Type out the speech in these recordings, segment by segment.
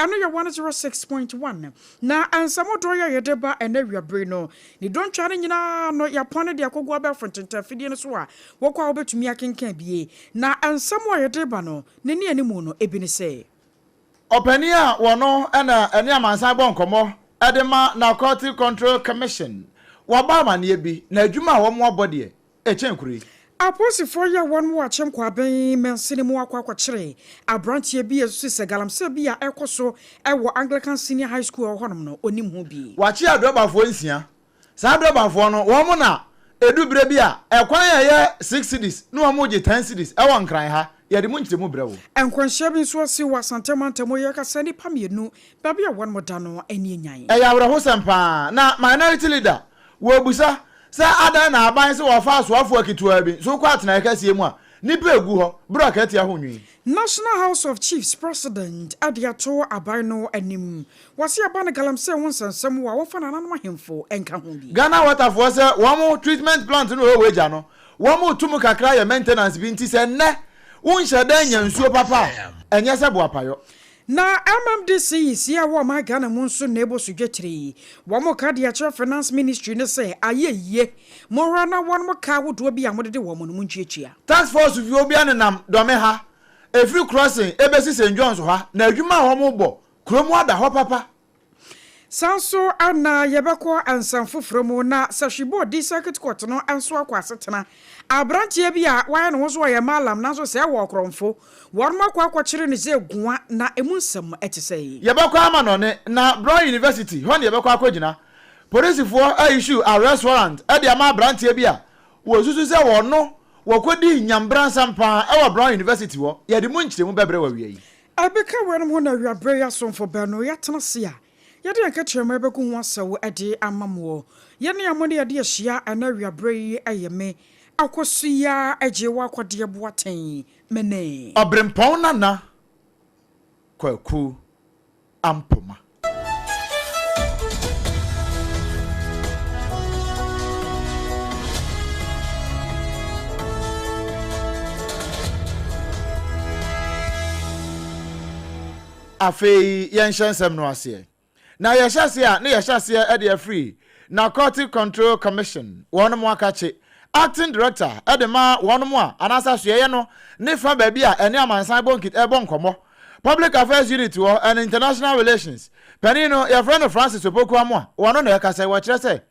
Ɛno yɛ 106.1. Na nsɛm hodoɔ yi a yɛde ba ɛnnɛ awiabere no, ne dontwa no nyinaa no, yɛapɔn no de akɔgu abɛɛfo ntentafidie no so a wɔkɔ a wobɛtumi akenkan bie. Na nsɛm a yɛde ba no, ne nnianimu no, ebi ne sɛ. Ɔpanin a wɔno na ɛne amansan bɔ nkɔmmɔ de ma Narcotic Control Commission, wabɔ amaneɛ bi, na adwuma a wɔabɔ deɛ, ɛkyɛn kuro yi. Apolisifoɔ yi a wɔn wɔ Akyem Kwaben mansini mu akɔ akɔkyere abranteɛ bi a ɛsusu sɛ galamsey bi a ɛrekɔ so wɔ Anglican Senior High School a ɛwɔ hɔnom no, ɔnim ho bi. Wɔakye adrɔbafoɔ nsia. Saa adrɔbafoɔ no, wɔn na ɛdu berɛ bi a, ɛkwan a ɛyɛ six cedis na wɔgye ten cedis wɔ Nkran ha. Yɛde mu nkyerɛmu brɛ wo. Nkwanhyia bi nso asi wɔ Asante mantam mu, yɛkasa nnipa mmienu, baabi a wɔn da no ani anyan. Ɛyɛ awerɛhosɛm paa. Na Minority Leader Wɔrebisa sɛ adɛn na aban se wɔfa asoafoɔ aketewaa bi nso kɔ atenaeɛ kɛseɛ mu a nnipa regu hɔ berɛ a katia ho nwi. National House of Chiefs President de ato aban no anim. Wɔse aba no galamsey ho nsɛnsɛm a wɔmfa nananom ahemfo nka ho bi. Ghana Water foɔ sɛ wɔn treatment plant no wɔ Weija no wɔn reto mu kakra yɛ maintenance bi nti sɛ nnɛ wonhyɛ da nnya nsuo papa a ɛnyɛ sɛ boapayɔ. Na MMDC yi sie a ɛwɔ ɔman Ghana mu nso na ɛbɔ so dwetire yi. Wɔn ka de akyerɛ Finance Ministry no sɛ ayɛ yie. Monhwɛ na wɔn ka ahodoɔ bi a modede wɔn no montuatua. Task force foɔ bi anenam Dɔme ha, ɛfiri Crossing ɛbɛsi St John's ha, na adwuma a wɔbɔ, kurom ada hɔ papa. Saa nso na yɛbɛkɔ nsɛm foforɔ mu, na Sahwibɔ di Circuit Court no nso akɔ asetena. Aberanteɛ bi a wayɛ ne ho sɛ ɔyɛ Mallam nanso sɛ ɛwɔ ɔkorɔmfo, wɔnom akɔ akɔkyere no sɛ gua, na ɛmu nsɛm te sɛn? Yɛbɛkɔ amanɔne, na Brown University hɔ na yɛbɛkɔ akɔgyina. Polisifoɔ a issue arrest warrant de ama aberanteɛ bi a wɔsusu sɛ ɔno wɔkɔdii nyambransam paa wɔ Brown University hɔ. Yɛde mu nkyerɛmu bɛbrɛ wo awia yi. Ɛbɛka weinom ho na awiaberɛ yi asomfo baanu yi atena ase a yɛde yɛn kɛtrɛma rebɛgu ho asau de ama moɔ. Yɛne a mo ne yɛde ahyia ɛnɛ awiaberɛ yi yɛ me, Akosua Agyewa Akwadeɛ Boateng, me ne. Ɔberempɔn Nana Kwaku Ampoma. Afei yɛnhyɛ nsɛm no aseɛ. Na yɛhyɛ aseɛ a, ne yɛhyɛ aseɛ de afiri Narcotic Control Commission, wɔnom akakye, Acting Director de ma wɔnom a, anaasɛ asoɛeɛ no ne fa baabi a ɛne amansan bɔ nkit ɛbɔ nkɔmmɔ, Public Affairs Unit wɔ and International Relations panin no, yɛfrɛ no Francis Opoku Amoah, wɔno na ɛkasa yi, wɔkyerɛ sɛ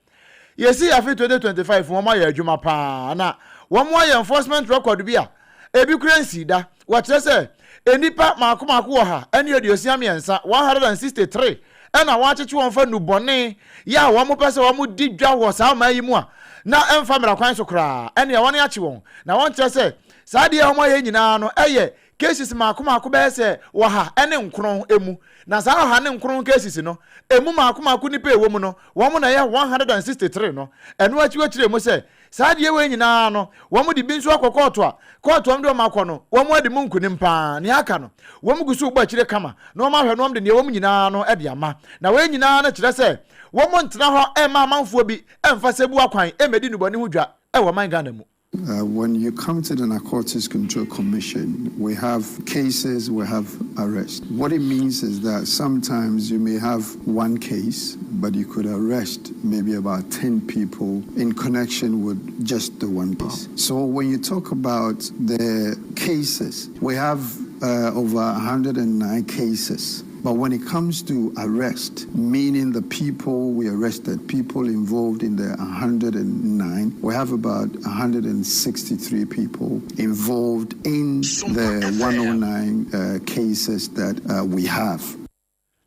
yɛsii afe 2025 wɔn ayɛ adwuma paa na wɔn ayɛ enforcement record bi a ebi kura nsii da. Wɔkyerɛ sɛ nnipa mako mako 163, 163, ɛna wɔakyekye wɔn fa nnubɔne yɛ a wɔn pɛ sɛ wɔn di dwa wɔ saa ɔman yi mu a na ɛmfa mmara kwan so koraa ɛnea wɔn akye wɔn na wɔn kyerɛ sɛ saa adeɛ a wɔn ayɛ nyinaa no ɛyɛ cases mako mako bɛyɛ sɛ 109 mu, na saa 109 cases no, emu mako mako nnipa a ɛwɔ mu no, wɔn na ɛyɛ 163 no. Ɛno akyi wɔkyerɛɛ mu sɛ, saa adeɛ wei nyinaa no, wɔde bi nso akɔ kɔɔto a, kɔɔto a wɔde wɔn akɔ no, wɔadi mu nkonim pa ara. Nea aka no, wɔgu so rebɔ akyire kama na wɔahwɛ na wɔde nea ɛwɔ mu nyinaa no de ama. Na wei nyinaa no kyerɛ sɛ, wɔntena hɔ mma amanfoɔ bi mfa sɛbu akwan mmɛdi nnubɔne ho dwa wɔ ɔman Ghana mu. When you come to the Narcotics Control Commission, we have cases, we have arrests. What it means is that sometimes you may have one case, but you could arrest maybe about 10 people in connection with just the one case. So when you talk about the cases, we have over 109 cases. But when it comes to arrest, meaning the people we arrested, people involved in the 109, we have about 163 people involved in the 109 cases that we have.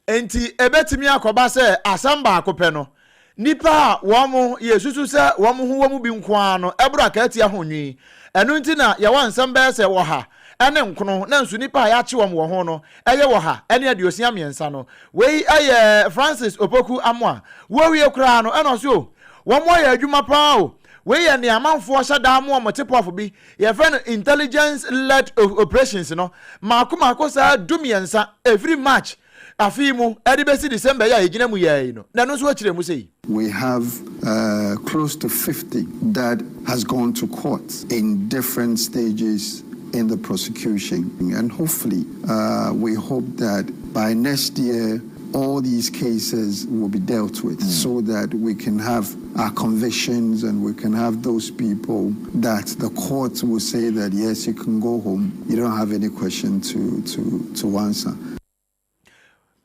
Enti ebetumi akɔba sɛ asɛm baako pɛ no, nnipa a wɔn yɛsusu sɛ wɔn ho wɔ mu bi nko ara no boro akaatia ho nwi. Ɛno nti na yɛwɔ nsɛm bɛyɛ sɛ 109 na nso nnipa a yɛakye wɔn wɔ ho no yɛ 163 no. Wei yɛ Francis Opoku Amoah. Wɔwie koraa no ɛna ɔse o, wɔn ayɛ adwuma paa o. Wei yɛ nea amanfoɔ hyɛ da mo wɔn te pɔf bi, yɛfrɛ no intelligence led operations no, mmaako mmaako saa 13 ɛfiri March afe yi mu de bɛsi December yi a yɛgyina mu yi ara yi no, na ɛno nso akyerɛ mu sei. We have close to 50 that has gone to court in different stages in the prosecution and hopefully we hope that. By next year, all these cases will be dealt with so that we can have our convictions and we can have those people that the court will say that, yes, you can go home. You don't have any question to answer.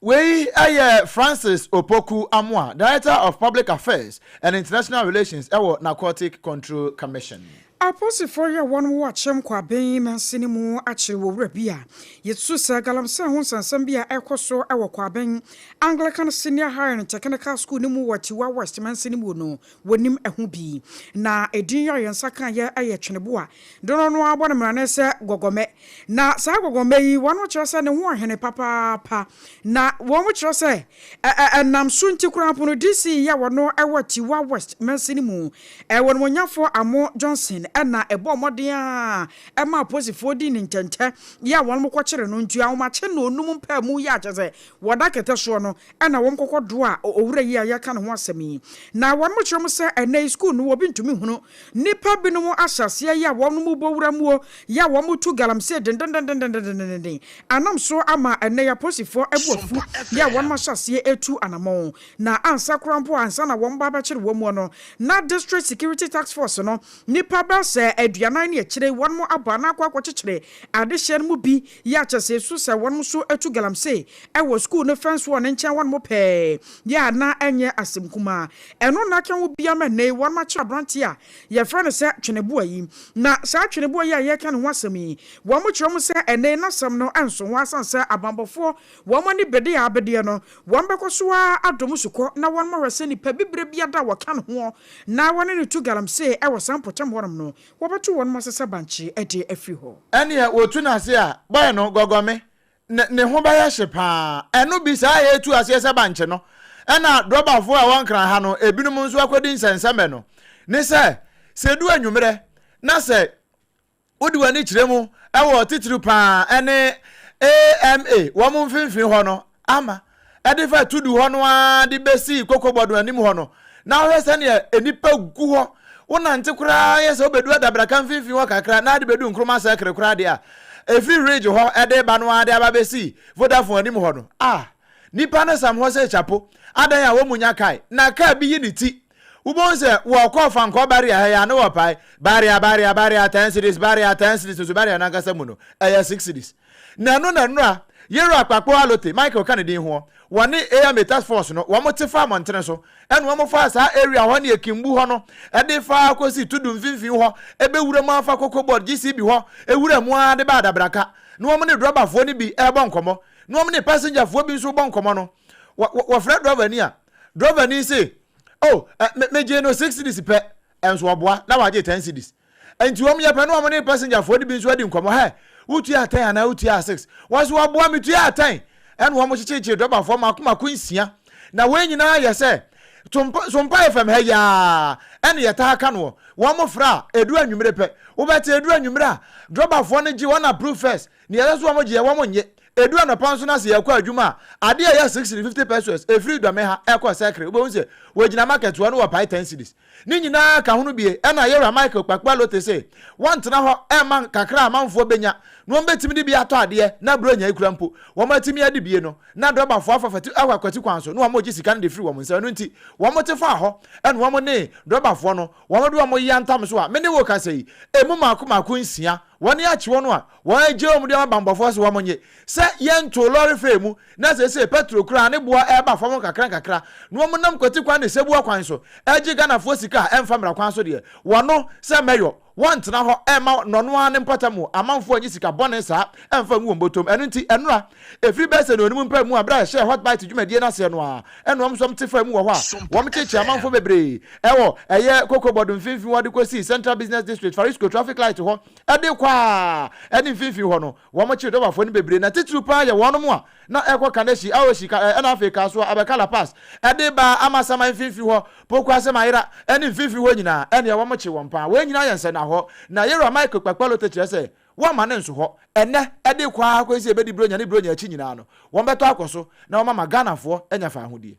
Wei yɛ Francis Opoku Amoah, Director of Public Affairs and International Relations wɔ Narcotic Control Commission. Apolisifoɔ yi a wɔn wɔ Akyem Kwaben mansini mu akyere owura bi a yɛsusu sɛ galamsey ho nsɛnsɛm bi a ɛrekɔ so wɔ Kwaben Anglican Senior High and Technical School no mu wɔ Atiwa West mansini mu no wɔnim ɛho bi. Na edin yi a yɛn nsa kaeɛ yɛ Tweneboa dodoɔ no ara bɔ no mmarane sɛ Gɔgɔmɛ. Na saa Gɔgɔmɛ yi wɔn kyerɛ sɛ ne ho ɔhene papaapa na wɔn kyerɛ sɛ ɛnam so nti koraa mpo no DC yi a wɔno wɔ Atiwa West mansini mu Ɔnimuonyamfoɔ Amo Johnson na ɛbɔɔ mmɔden ara maa apolisifoɔ dii no ntɛntɛ yɛ a wɔn kɔkyere no nti ahomakye nnɔnnum mpaamu yɛ a kyerɛ sɛ wɔda kɛtɛ soɔ no na wɔn kɔkɔ doa owura yi a yɛreka ne ho asɛm yi. Na wɔn kyerɛ mu sɛ ɛnnɛ yi sukuu no obi ntumi nhunu nnipa binom ahyɛ aseɛ yɛ a wɔn bɔ wura muo yɛ a wɔn tu galamsey dendendendendendenden anam so ama ɛnnɛ yi apolisifoɔ abu afu yɛ a wɔn ahyɛ aseɛ retu anamɔn. Na ansa koraa mpo ansa na wɔn ba abɛkyere wɔn mu no, na District Security Task Force no nnipa bɛyɛ sɛ aduanan ne akyire wɔn abɔ anaa akɔ akɔkyekyere adehyeɛ no mu bi yɛ akyɛsee so sɛ wɔn nso atu galamsey wɔ sukuu no fence wall no nkyɛn hɔnom pɛɛ yɛ a na ɛnyɛ asɛm kumaa. Ɛno na aka ho bi ama nnɛ yi wɔn akyere aberanteɛ a yɛfrɛ no sɛ Tweneboa yi. Na saa Tweneboa yi a yɛreka ne ho asɛm yi, wɔn kyerɛ mu sɛ ɛnnɛ yi n'asɛm no nso ho asiane sɛ abanbɔfoɔ wɔn ani bede a abedeɛ no, Wɔbɛkɔ so ara adɔ mu sukɔ na wɔahwɛ sɛ nipa bibire biara a wɔka ne hoɔ na wɔne no tu galamsey wɔ saa mpɔtam hɔnom no, wɔbɛto wɔn asesa bankye de afiri hɔ. Ɛneɛ wɔtu no ase a, bɔe no, gɔgɔme, ne ne ho bɛyɛ hye paa. Ɛno bi saa a yɛtu aseɛ sɛ bankye no, ɛna drɔbafoɔ a ɛwɔ Nkran ha no, ebinom nso akɔdi nsɛnsɛmɛ no, ne sɛ, sɛ ɛdu anwummerɛ na sɛ wode w'ani kyerɛ mu wɔ titiriw paa ne AMA wɔn mfimfini hɔ no ama ɛde fa tudu hɔ no ara de besi kokobɔdo anim hɔ no na wohwɛ sɛdeɛ nnipa gu hɔ wonante koraa yɛ sɛ wobɛdu adabraka mfimfini hɔ kakra na ade bɛdu Nkrumah Circle koraa deɛ a ɛfiri ridge hɔ ɛde ba no ara de aba bɛsi Vodafone anim hɔ no a nnipa no sam hɔ sɛ kyapo adan a wɔn mu nya kae na kaa bi yi ne ti Wobɛhu sɛ wɔkɔ Fankɔ barrier ha yi a ne wɔpae barrier barrier barrier 10 cedis, barrier 10 cedis, nso barrier no ankasa mu no ɛyɛ 6 cedis. Na ɛno na nnora Yero Akpakpo Alote Michael ka ne din hoɔ wɔne AMA task force no wɔn te fa mmɔntene so ɛna wɔn faa saa area hɔ ne Ekimbu hɔ no ɛde faa kɔsi Tudu mfimfini hɔ ɛbɛwura mu afa Cocoa Board GCB hɔ ɛwura mu ara de ba Adabraka na wɔn ne drɔbafoɔ no bi ɛrebɔ nkɔmmɔ na wɔn ne passengerfoɔ bi nso bɔ nkɔmmɔ no wɔfrɛ drɔba ni a drɔba ni se oh eh, me megyee no 6 cedis pɛ, ɛnso ɔboa na wagye 10 cedis. Nti wɔn yɛ pɛ na wɔn ne passengerfoɔ no bi nso adi nkɔmmɔ, hɛ, wotua 10 anaa wotua 6? Wɔn nso wɔboa metua 10. Ɛna wɔn kyekyere drɔbafoɔ mako mako nsia. Na wɔn nyinaa yɛ sɛ Sompa Sompa FM ha yi ara ɛna yɛtaa ka noɔ. Wɔn frɛ a, ɛdu anwummere pɛ. Wobɛte ɛdu anwummere a, drɔbafoɔ no gye wɔn approve first. Nea ɛsɛ sɛ wɔn gye yɛ wɔn nnye. Edu anɔpa nso na sɛ yɛkɔ adwuma a, adeɛ a ɛyɛ 6 cedi 50 pesewas ɛfiri Dɔme ha ɛkɔ Sɛkere, wobɛhu sɛ wɔgyina market hɔ na wɔpae 10 cedis. Ne nyinaa ka ho no bie, ɛna Yɛwura Michael Kpakpua Lote se wɔntena hɔ ɛmma kakra a amanfoɔ bɛnya na wɔbɛtumi de bi atɔ adeɛ na Buronya yi kura mpo wɔatumi adi bie no na drɔbafoɔ afa fati akɔ akwati kwan so na wɔregye sika no de firi wɔn nsam. Ɛno nti wɔte faa hɔ ɛna wɔn ne drɔbafoɔ no wɔde wɔn yantam so a me ne wo kasa yi ɛmu mmaako mmaako nsia wɔne akye wɔn a Wɔagye wɔn de ama bammɔfoɔ sɛ wɔnnye. Sɛ yɛntoo lɔre fare mu, na seesei pɛtro koraa ne boɔ reba fam nkakrankakra, na wɔnam kwati kwan ne sɛbua kwan so regye Ghanafoɔ sika a ɛmfa mmara kwan so deɛ, wɔno sɛ mɛyɔ, wɔntena hɔ mma nnɔno ara ne mpɔtam amanfoɔ nnye sika bɔne saa mfa ngu wɔn bɔtɔm. Ɛno nti, ɛnora, ɛfiri bɛyɛ sɛ nnɔnum mpaa mu a berɛ a yɛhyɛɛ Hot Bite dwumadie no aseɛ no ara, ɛna wɔn nso te faa mu wɔ hɔ a wɔkyekyee amanfoɔ bebree wɔ ɛyɛ Cocoa Board mfimfini hɔ de kɔsii Central Business District, Farisco traffic light hɔ, Ɛde kɔ ara ne mfimfini hɔ no, wɔkyeree dɔbafoɔ no bebree, na titiriw paa yɛ wɔnom a na ɛkɔ Kaneshie, Awoshie, ka, ɛna afei Kasoa, abɛka La Paz, ɛde ba Amasaman mfimfini hɔ, Pokuase Mayera, ɛne mfimfini hɔ nyinaa, ɛneɛ wɔkyee wɔn paa. Wei nyinaa yɛ nsɛnnahɔ, na Yewura Michael Kpakpalote kyerɛ sɛ wɔmma no nso hɔ. Ɛnnɛ, ɛde kɔ ara kɔsi sɛ yɛbɛdi Buronya ne Buronya akyi nyinaa no, wɔbɛtɔ akɔ so na wɔama Ghanafoɔ anya faahodie.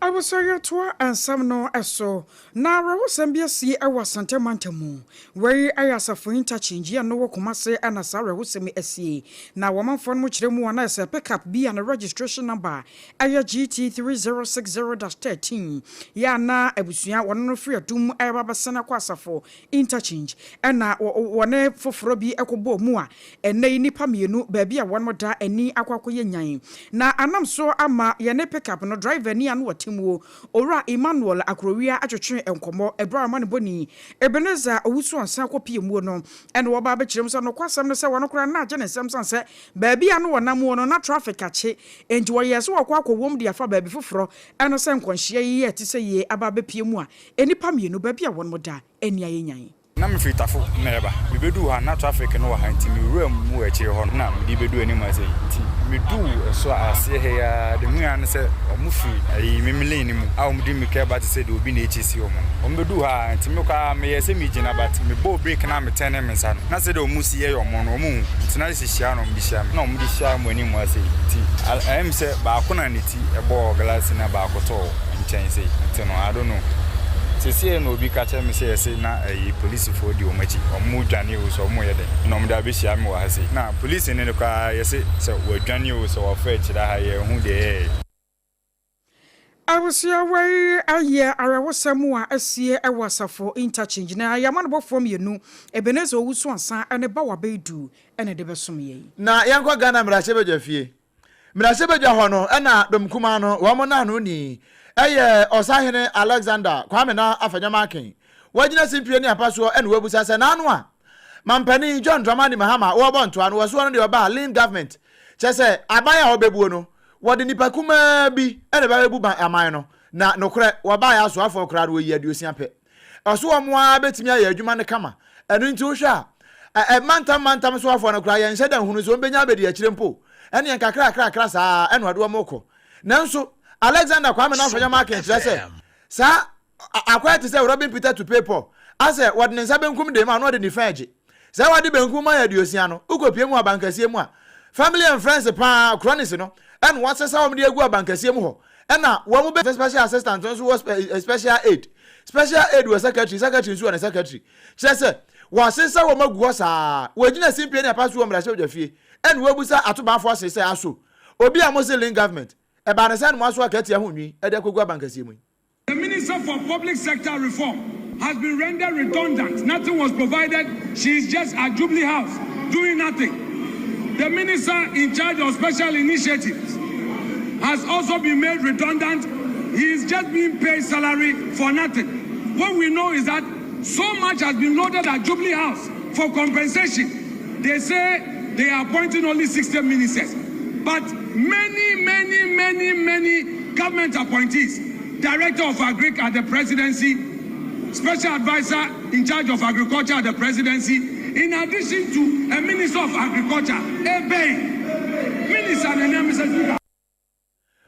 Abusua yɛtoa nsɛm no so. Na awerɛhosɛm bi asie wɔ Asante mantam mu. Wei yɛ asafo interchange yi a no wɔ Kumase na saa awerɛhosɛm yi asie. Na wɔ manfoɔ no mu kyerɛ mu a na ɛsɛ pick up bi a ne registration number yɛ GT3060-13 yɛ a na abusua wɔne no firi Adum reba abɛsane akɔ asafo interchange na wɔne foforɔ bi kɔbɔɔ mu a ɛnnɛ yi nnipa mmienu baabi a wɔn da ani akɔ akɔyɛ nyan na anam so ama yɛne pickup no driver ni a na ɔte muo Owura Emmanuel Akorowia atwetwe nkɔmmɔ ɛberɛ a amanebɔni Ebenezer Owusu-Ansah kɔpie muo no ɛna wɔba abɛkyerɛ mu sɛ nokwasɛm ne sɛ wɔn koraa na agye ne nsam sane sɛ baabi a na wɔnam muo no na traffic akye enti wɔyɛɛ sɛ wɔkɔ akɔwom de afa baabi foforɔ ɛne sɛ nkwanhyia yi a ɛte sɛ yie aba abɛpie mu a nnipa mmienu baabi a wɔn da ani ayɛ nyan. Na mefiri Tafo na ɛreba. Mebɛduu ha no, na traffic no wɔ ha nti mewuraa mu wɔ akyire hɔ no na mede bɛduu anim ha sei. Nti meduu ɛso a aseɛ ha yi ara, deɛ mehuiɛ ara ne sɛ wɔfiri ayi me me lane no mu a wɔde mmirika reba te sɛ deɛ obi na ɛrekyesi wɔn no. Wɔbɛduu ha ara nti me koraa meyɛɛ sɛ meregyina but mebɔɔ brake no a metɛnee me nsa no, na sɛdeɛ wɔsi yɛ wɔn no wɔnhu nti na ayɛ sɛ hyia na wɔde hyia me na wɔde hyia me wɔ anim ha sei. Nti ɛyɛ me sɛ baako na ne ti bɔɔ glass no na baako tɔɔ nkyɛn sei nti no I don't know. Seesei na obi ka kyerɛ me sɛ yɛse na ɛyi polisifoɔ di wɔn akyi, wɔn dwane o sɛ wɔn yɛ dɛn na wɔn de abɛhyia me wɔ ha sei. Na polisini no koraa yɛse sɛ wadwane o sɛ wafa akyire ha yɛnhu deɛ ɛyɛɛyɛ. Abusua wei ayɛ awerɛhosɛm a asie wɔ Asafo Interchange na yɛn amanebɔfoɔ mmienu, Ebenezer Owusu-Ansah ne Bawa Baidu na ɛde bɛsom yɛn. Na yɛnkɔ Ghana mmarahyɛbadwafie. Mmarahyɛbadwa hɔ no na dɔm kumaa no wɔn nnaanoni yɛ Ɔsahene Alexander Kwame Nana Afenyo-Markin. Wagyina simpie ne apa soɔ na wabusa sɛ n'ano a Mampanin John Dramani Mahama wɔrebɔ ntoa no wɔsoɔ no deɛ ɔbaa lean government kyerɛ sɛ aban a wɔbɛbuo no wɔde nipa kumaa bi na ɛbɛbɛbu aman no na nokorɛ wɔbaeɛ asoafoɔ koraa no wɔyi aduosia pɛ. Ɔso wɔn ara bɛtumi ayɛ adwuma no kama. Ɛno nti wohwɛ a, ɛ, mantam mantam soafoɔ no koraa yɛnhyɛ da nhunu sɛ wɔbɛnya abɛdi akyire mpo. Ɛneɛ nkakrakrakra saa ara ɛna ɔde wɔn rekɔ. Nanso, Alexander Kwame Nafanya Markin kyerɛ sɛ, saa akɔyɛ te sɛ robbing Peter to pay Paul, asɛ wɔde ne nsa benkum de ma na ɔde nifa agye. Sɛ wɔde benkum ma yɛ aduosia no, wokɔpue mu abankɛseɛ mu a, family and friends paa, cronies no, ɛna wɔasesa wɔn de agu abankɛseɛ mu hɔ. Ɛna wɔn bɛ special assistant nso wɔ special aid. Special aid wɔ secretary, secretary nso wɔ ne secretary. Kyerɛ sɛ, wɔasesa wɔn agu hɔ saa. Wɔgyina simpie ne apa so wɔ mmarahyɛbadwafie. Ɛna wɔabusa atobaafo ase sɛ, aso obi a mose lean government, ɛbaa ne sɛn na moaso akatua ho nwi de akɔgu abankɛseɛ mu yi? The Minister for Public Sector Reform has been rendered redundant. Nothing was provided. She is just at Jubilee House doing nothing. The minister in charge of special initiatives has also been made redundant. He is just being paid salary for nothing. What we know is that so much has been loaded at Jubilee House for compensation. They say they are appointing only 60 ministers. But many, many, many, many government appointees, director of Agric at the presidency, special advisor in charge of agriculture at the presidency, in addition to a minister of agriculture, Ebei, Minister Nene, Mr. Speaker.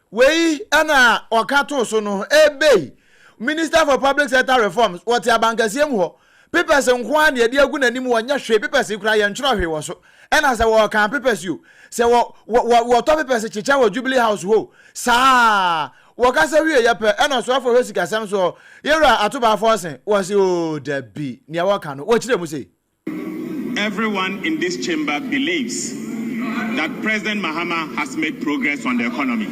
Wei na ɔka too so no, Ebei, Minister for Public Sector Reforms, wɔte abankɛseɛ mu hɔ. Papers nko ara na yɛde agu n'anim, wɔnyɛ hwee, papers yi koraa yɛntwerɛ hwee wɔ so. Ɛna sɛ wɔkan papers o, sɛ wɔ, wɔ, wɔtɔ papers kyekyɛ wɔ Jubilee House hɔ o, saa. Wɔkasa wieeɛ pɛ, ɛna ɔsoafoɔ hwɛ sikasɛm soɔ, Yɛwura Atoba Forson, wɔse oo dabi, nea wɔka no, wɔkyerɛ mu sei. Everyone in this chamber believes that President Mahama has made progress on the economy.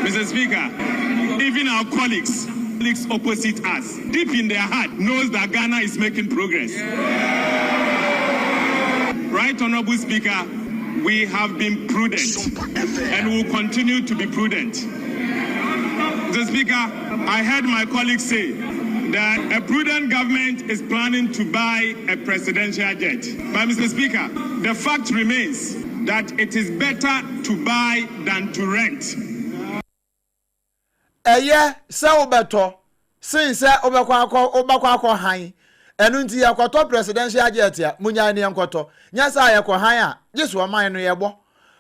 Mr. Speaker, even our colleagues, colleagues opposite us, deep in their heart, knows that Ghana is making progress. Right, Honorable Speaker, we have been prudent and will continue to be prudent. Mr. Speaker, I heard my colleagues say that a prudent government is planning to buy a presidential jet. But, Mr. Speaker, the fact remains that it is better to buy than to rent. Ɛyɛ sɛ wobɛtɔ sen sɛ wobɛkɔ akɔ wobɛkɔ akɔ han. Ɛno nti yɛkɔtɔ presidential jet a, munyae ne yɛnkɔtɔ. Nyɛ saa a yɛkɔ han a, gye so ɔman no yɛbɔ.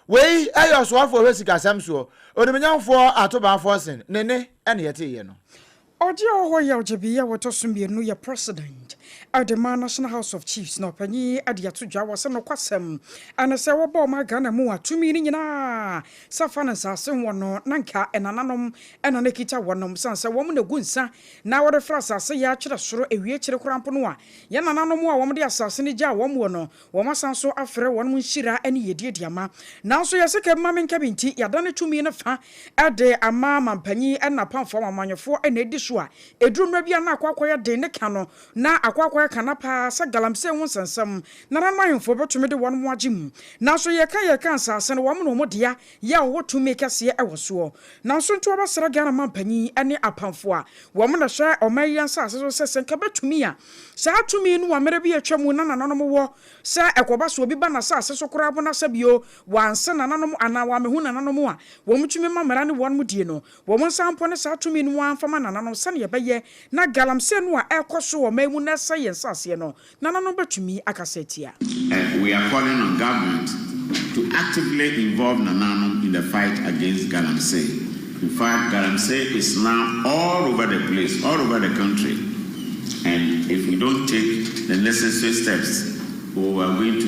Wei yɛ ɔsoafoɔ hwɛ sikasɛm soɔ, Onimnyamfoɔ Ato Forson ne nne na yɛteeɛ no. Ɔgye a ɔwɔ hɔ yɛ ɔgyebee a wɔtɔ so mmienu yɛ President. de ma National House of Chiefs na ɔpanyin yi de ato dwa wɔ sɛ nokwasɛm ne sɛ wɔbɔɔ ɔman Ghana mu a tumi no nyinaa sɛ fa no nsase ho no na nka ɛnananom na na ɛkita wɔnom sane sɛ wɔn na ɛgu nsa na wɔde fra asase yɛ akyerɛ soro ɛwie akyire koraa mpo no a yɛn nananom a wɔde asase no gyaa wɔn wɔ no Wɔasan nso afrɛ wɔn nhyira ne yiedie de ama. Nanso yɛn sika mma menka bi nti, yɛadane tumi no fa de ama mampanyin ne apamfoɔ ama amanyɔfoɔ na adi so a, ɛduru mmerɛ bi a na akɔ akɔyɛ den ne ka no, na akɔ akɔyɛ kana pa ara sɛ galamsey ho nsɛnsɛm. Nananom ahemfo bɛtumi de wɔn ho agye mu. Nanso yɛka yɛka nsaase no, wɔn na wɔn dea yɛ a wɔwɔ tumi kɛseɛ wɔ soɔ. Nanso nti wɔbɛsrɛ Ghana mampanyin ne apamfoɔ a wɔn na ɛhwɛ ɔman yi nsaase so sɛ sɛ nka bɛtumi a, Saa tumi no wɔ mmerɛ bi a atwa mu na nananom wɔ, sɛ ɛkɔba sɛ obi ba n'asase so koraa mpo na sɛ bio wanse nananom anaa wammehu nananom a wɔtumi ma mmara ne wɔn die no, wɔn nsa mpo ne saa tumi no ara mfa ma nananom sɛdeɛ ɛbɛyɛ na galamsey no a ɛrekɔ so wɔ ɔman mu na ɛsɛe yɛn nsaseɛ no, nananom bɛtumi akasa atia. We are calling on government to actively involve nananom in the fight against galamsey. In fact, galamsey is now all over the place, all over the country. And if we don't take the necessary steps, we are going to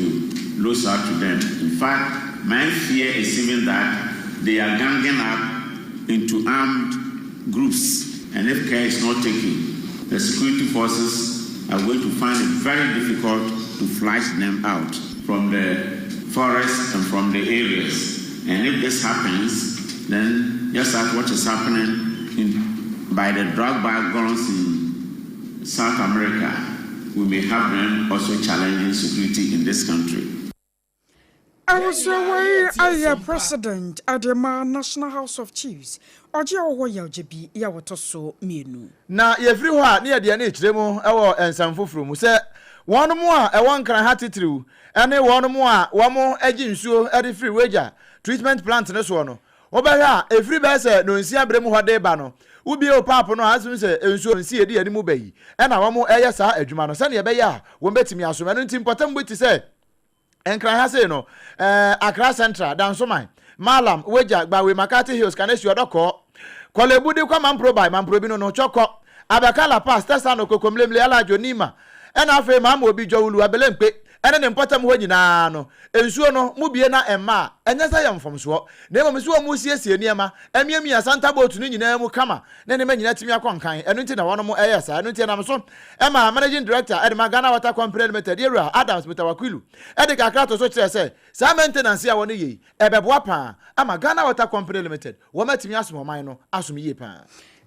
lose out to them. In fact, my fear is even that they are ganging up into armed groups. And if care is not taken, the security forces are going to find it very difficult to flush them out from the forests and from the areas. And if this happens, then just like what is happening in, by the drug barons in South America, we may have them also challenging security in this country. Abusua wei ayɛ President de ma National House of Chiefs, ɔgye a ɔwɔ yɛ ɔgye bi yɛ a wɔtɔ so mienu. Na yɛfiri hɔ a, ne yɛde yɛn ani rekyerɛ mu wɔ nsɛm foforɔ mu sɛ, wɔnom a ɛwɔ Nkran ha titiriw ne wɔnom a wɔgye nsuo de firi Wagya treatment plant no soɔ no, wobɛhwɛ a, ɛfiri bɛyɛ sɛ nnɔnsia berɛ mu hɔ de reba no, wobue wo paap no a, wotumi hu sɛ nsuo nsi ɛdi anim ba yi na wɔreyɛ saa adwuma no sɛdeɛ ɛbɛyɛ a wɔbɛtumi asom. Ɛno nti mpɔtam bi te sɛ Nkran ha sei no, eh, Accra Central, Dansoman, Mallam, Weja, Gbawe, Makati Hills, Kaneshie, Ɔdɔkɔɔ, Korle Bu de kɔ Mampro by Mamprobi no no, Chɔkɔ, Abɛka, La Paz, Tesano, Kokomlemle, Alajo, Nima, ɛna afei Maamobi, Jɔwulu, Abelemkpe, ɛne ne mpɔtam hɔ nyinaa no, nsuo no, mobie na ɛmma a, ɛnyɛ sɛ ɛyɛ mfomsoɔ, na mmom sɛ wɔresiesie nneɛma, amiamia Santa Boat no nyinaa mu kama, na nneɛma nyinaa atumi akɔ nkan, ɛno nti na wɔnom ɛyɛɛ saa. Ɛno nti ɛnam so ma Managing Director de ma Ghana Water Company Limited, Yɛwura Adams Mutawakilu, de kakra to so kyerɛɛ sɛ saa maintenance yi a wɔyɛ yi, ɛbɛboa paa ama Ghana Water Company Limited wɔn atumi asom ɔman no asom yie paa.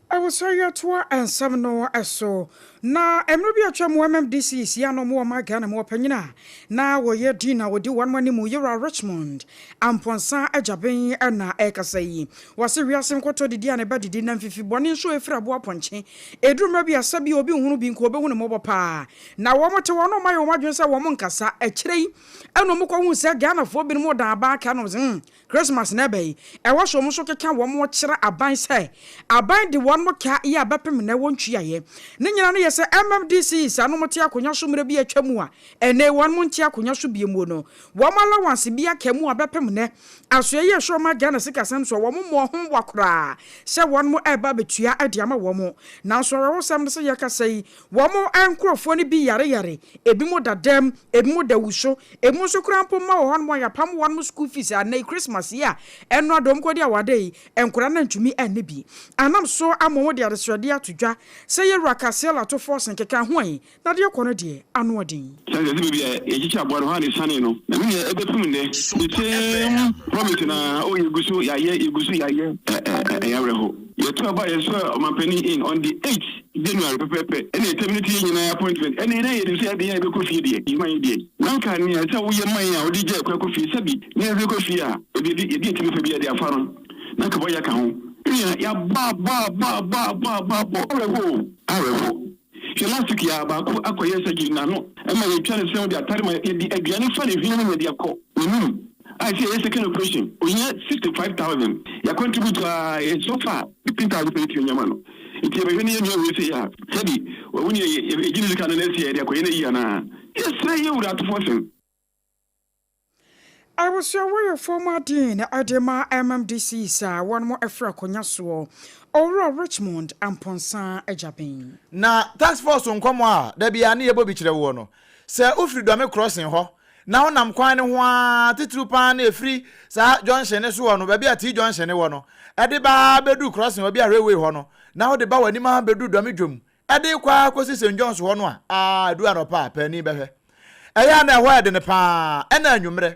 Ɛwɔ yɛtoa nsɛm no so. Na mmerɛ bi a atwa mu MMDC si ano mu ɔman Ghana mu ɔpanyin a na wɔyɛ din na ɔdi wɔn anim Yewura Richmond Amponsah Agyabeng na ɛrekasa yi. Wɔse wiase nkɔtɔ didi a ne ba didi na mfifi bɔne nso ɛfiri aboa pɔnkye. Ɛduru mmerɛ bi a sɛbi obi nhunu bi nka ɔbɛhu no mmɔbɔ paa. Na wɔn te hɔ na wɔayɛ wɔn adwene sɛ wɔn nkasa. Akyire yi ɛna wɔn kɔhuu sɛ Ghanafoɔ binom redan aban aka na wɔn se hmm Christmas na ɛba yi, ɛwɔ sɛ wɔn nso keka wɔn kyerɛ aban sɛ aban de wɔn ka yɛ a bɛpem nnɛ wɔntuaeɛ. Ne nyinaa no yɛ sɛ MMDC saa nom te akonwa so mmerɛ bi a atwa mu a ɛnnɛ yi wɔn nte akonwa so biom no wɔn allowance bi aka mu a bɛpem nnɛ. Asoɛeɛ yi ɛhwɛ ɔman Ghana sikasɛm so a wɔn mmɔɔ ho wa koraa sɛ wɔn ɛreba abɛtua de ama wɔn. Nanso awerɛhosɛm ne sɛ yɛkasa yi Wɔn nkurɔfoɔ no bi yareyare, ebinom da dɛm, ebinom da wuso, ebinom nso koraa mpo mma wɔ hɔnom a yɛapam wɔn school fees a nnɛ yi Christmas yi a ɛno ada wɔn kɔdi awada yi, nkwadaa no antumi anni bi. Anam so ama wɔde adesrɛdeɛ ato dwa sɛ Yɛwura Cassiel Ato Forson keka ho yi, na deɛ ɛkɔ no deɛ, ano ɔden. Sɛ sɛ baabi a yɛkyekyɛ aboa no hɔ a na esianee no, na me nua ɛbɛpem nnɛ, the same promise no ara, oh yɛgu so yɛayɛ, yɛgu so yɛayɛ, ɛ ɛ ɛyɛ awerɛho. Yɛto aba a yɛsɔɛ ɔmanpanin in on the eight January pɛpɛɛpɛ ɛna yɛ terminate yɛn nyinaa appointment ɛna na yɛnim sɛ yɛde yɛn a yɛbɛkɔ fie deɛ yɛma yɛn deɛ na anka nea ɛsɛ woyɛ ma yɛn a wode gyae kwan kɔ fie sɛbi ne yɛn kɔ fie a ebi yɛde yɛde yɛtumi fa bi yɛde afa no na anka bɔyɛ ka ho nua yɛabɔ abɔ abɔ abɔ abɔ abɔ abɔ awerɛho o awerɛho hwɛ last week yɛ baako akɔyɛ surgery n'ano ɛma yɛtwa ne sɛn de atare ma yɛde aduane fa ne hwene mu na yɛde akɔ n'anum a ɛsɛ yɛyɛ second operation ohia 65,000 yɛ contribute a yɛ so far 15,000 pɛ yɛtumi anya ma no nti yɛbɛhwɛ ne yɛn nua wei sei a sɛbi wahu ne yɛgye ne sika no na ɛsɛ yɛde akɔyɛ no ayi anaa yɛsrɛ yɛ wura atofoɔ sen. Abusua wɔyɛ fɔm aden de ma MMDCs a wɔnom afiri akonya soɔ, Owura Richmond Amponsah Agyabeng. Na task force nkɔmmɔ a da biara ne yɛbɔ bi kyerɛ woɔ no, sɛ wofiri Dɔme crossing hɔ na wonam kwan no ho ara, titiriw pa ara na ɛfiri saa junction no so hɔ no, baabi a T-junction no wɔ no, ɛde ba ara bɛduru crossing hɔ bi a railway hɔ no, na wode ba w'anim ara bɛduru Dɔme dwom, Ɛde rekɔ ara kɔsi St. John's hɔ no a, aa, ɛduru anɔpa a, paani bɛhwɛ. Ɛyɛ a na ɛhɔ yɛ den pa ara, ɛna anwummerɛ.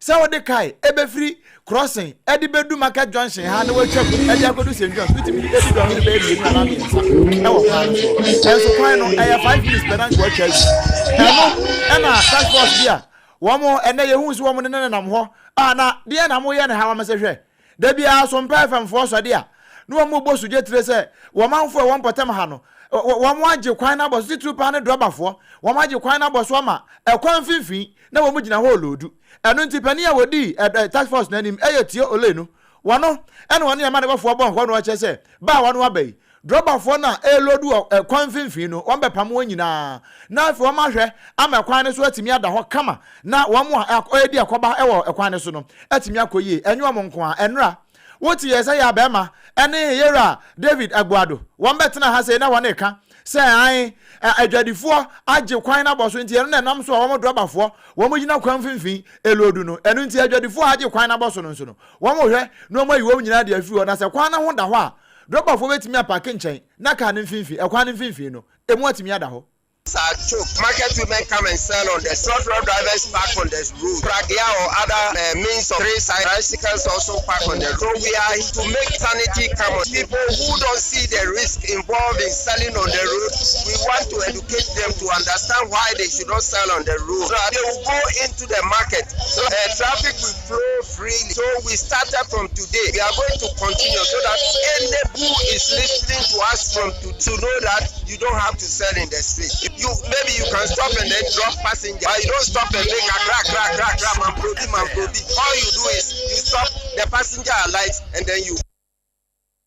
Sɛ wode kae ɛbɛfiri crossing ɛde bɛdu Market Junction ha na watwam ɛde akɔdu St. John's, wotumi de ɛdi dɔnhwere bɛyɛ mmienu anaa mmiɛnsa ɛwɔ kwan no soɔ. Ɛnso kwan no, ɛyɛ 5 minutes pɛ na nka watwa awie. Ɛno ɛna task force bi a wɔn ɛnɛ yɛhu sɛ wɔn ne nenam hɔ a na deɛ na moyɛ no ha wɔn sɛ hwɛ. Da biara Sompa FM foɔ sɔde a, na wɔn bɔ sugye tire sɛ wɔn manfoɔ a ɛwɔ mpɔtam ha no, wɔn agye kwan no abɔ so, titiriw paa ne drɔbafoɔ, wɔn agye kwan no abɔ so ama ɛkwan mfimfini na wɔn gyina hɔ reloodu. Ɛno nti panin a wɔdii task force no anim yɛ Tio Olenu. Wɔno ɛna wɔne amanebɔfoɔ bɔ nkɔmmɔ na wɔkyerɛ sɛ ba a wɔn aba yi, Drɔbafoɔ no a ɛreloadu wɔ ɛkwan mfimfini no, wɔbɛpam wɔn nyinaa, na afei wɔahwɛ ama ɛkwan no so atumi ada hɔ kama, na wɔn a ɛredi akɔba wɔ ɛkwan no so no atumi akɔ yie. Ɛnyɛ wɔn nko ara. Ɛnnora, wote yɛn sɛ yɛn barima ne Yɛwura David Aguado, wɔbɛtena ha sei na wɔreka sɛ ae, adwadifoɔ agye kwan no abɔ so nti ɛno na ɛnam so a wɔn drɔbafoɔ wɔgyina kwan mfimfini ɛloodu no. Ɛno nti adwadifoɔ a agye kwan no abɔ so no nso no, wɔhwɛ na wɔayi wɔn nyinaa de afiri hɔ, na sɛ kwan no ho da hɔ a, Drɔbafoɔ bɛtumi apaake nkyɛn na kaa no mfimfini, ɛkwan no mfimfini no, ɛmu atumi ada hɔ. Are choked. Market women come and sell on the trotro drivers park on the road. Pragya or other uh, means of three side tricycles also park on the road. So we are to make sanity come on. People who don't see the risk involved in selling on the road, we want to educate them to understand why they should not sell on the road. So they will go into the market. So uh, traffic will flow freely. So we started from today. We are going to continue so that any who is listening to us from to, to know that you don't have to sell in the street. You maybe you can stop and then drop passenger, but you don't stop and make a crack, crack, crack, crack, man, probi, man, probi. All you do is you stop, the passenger alights, and then you.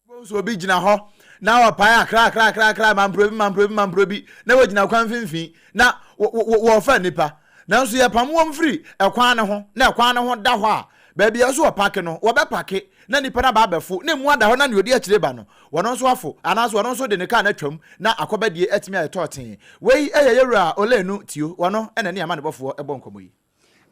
Wobɛhu sɛ obi gyina hɔ na ɔpae akrakrakrakra, mamprobi, mamprobi, mamprobi, na wɔgyina kwan mfimfini na wɔrefa nnipa. Nanso yɛpam wɔn firi ɛkwan no ho na ɛkwan no ho da hɔ a, baabi a ɛsɛ sɛ wɔpake no, wɔbɛpake na nnipa no aba abɛfo na emu ada hɔ na nea ɔdi akyire ba no, wɔn nso afo anaasɛ wɔn nso de ne kaa no atwam na akɔbadie atumi ayɛ tɔɔtee. Wei yɛ Yɛwura Olenu Tio, wɔno na ne amanebɔfoɔ bɔ nkɔmmɔ yi.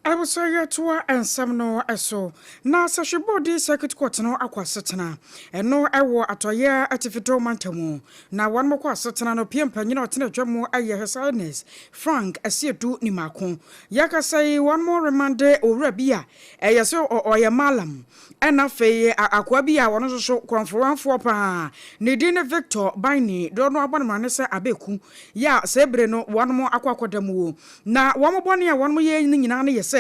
Abusua yɛtoa nsɛm no so. Na Sahwibɔdi Circuit Court no akɔ asetena. Ɛno wɔ Atɔeɛ Atifitɔ mantam. Na wɔn kɔ asetena no pie mpanyin a ɔtena adwa mu yɛ His Highness Frank Asiedu Nimako. Yɛkasa yi wɔn remande owura bi a ɛyɛ sɛ ɔyɛ Mallam ɛna afei akoa bi a ɔno nso so korɔmfowanfoɔ paa ne din ne Victor Baini dodoɔ no abɔ no mmrane sɛ Abeku yɛ a saa bere no wɔn akɔ akɔda mu. Na wɔn bɔne a wɔn yɛ no nyinaa no yɛ sɛ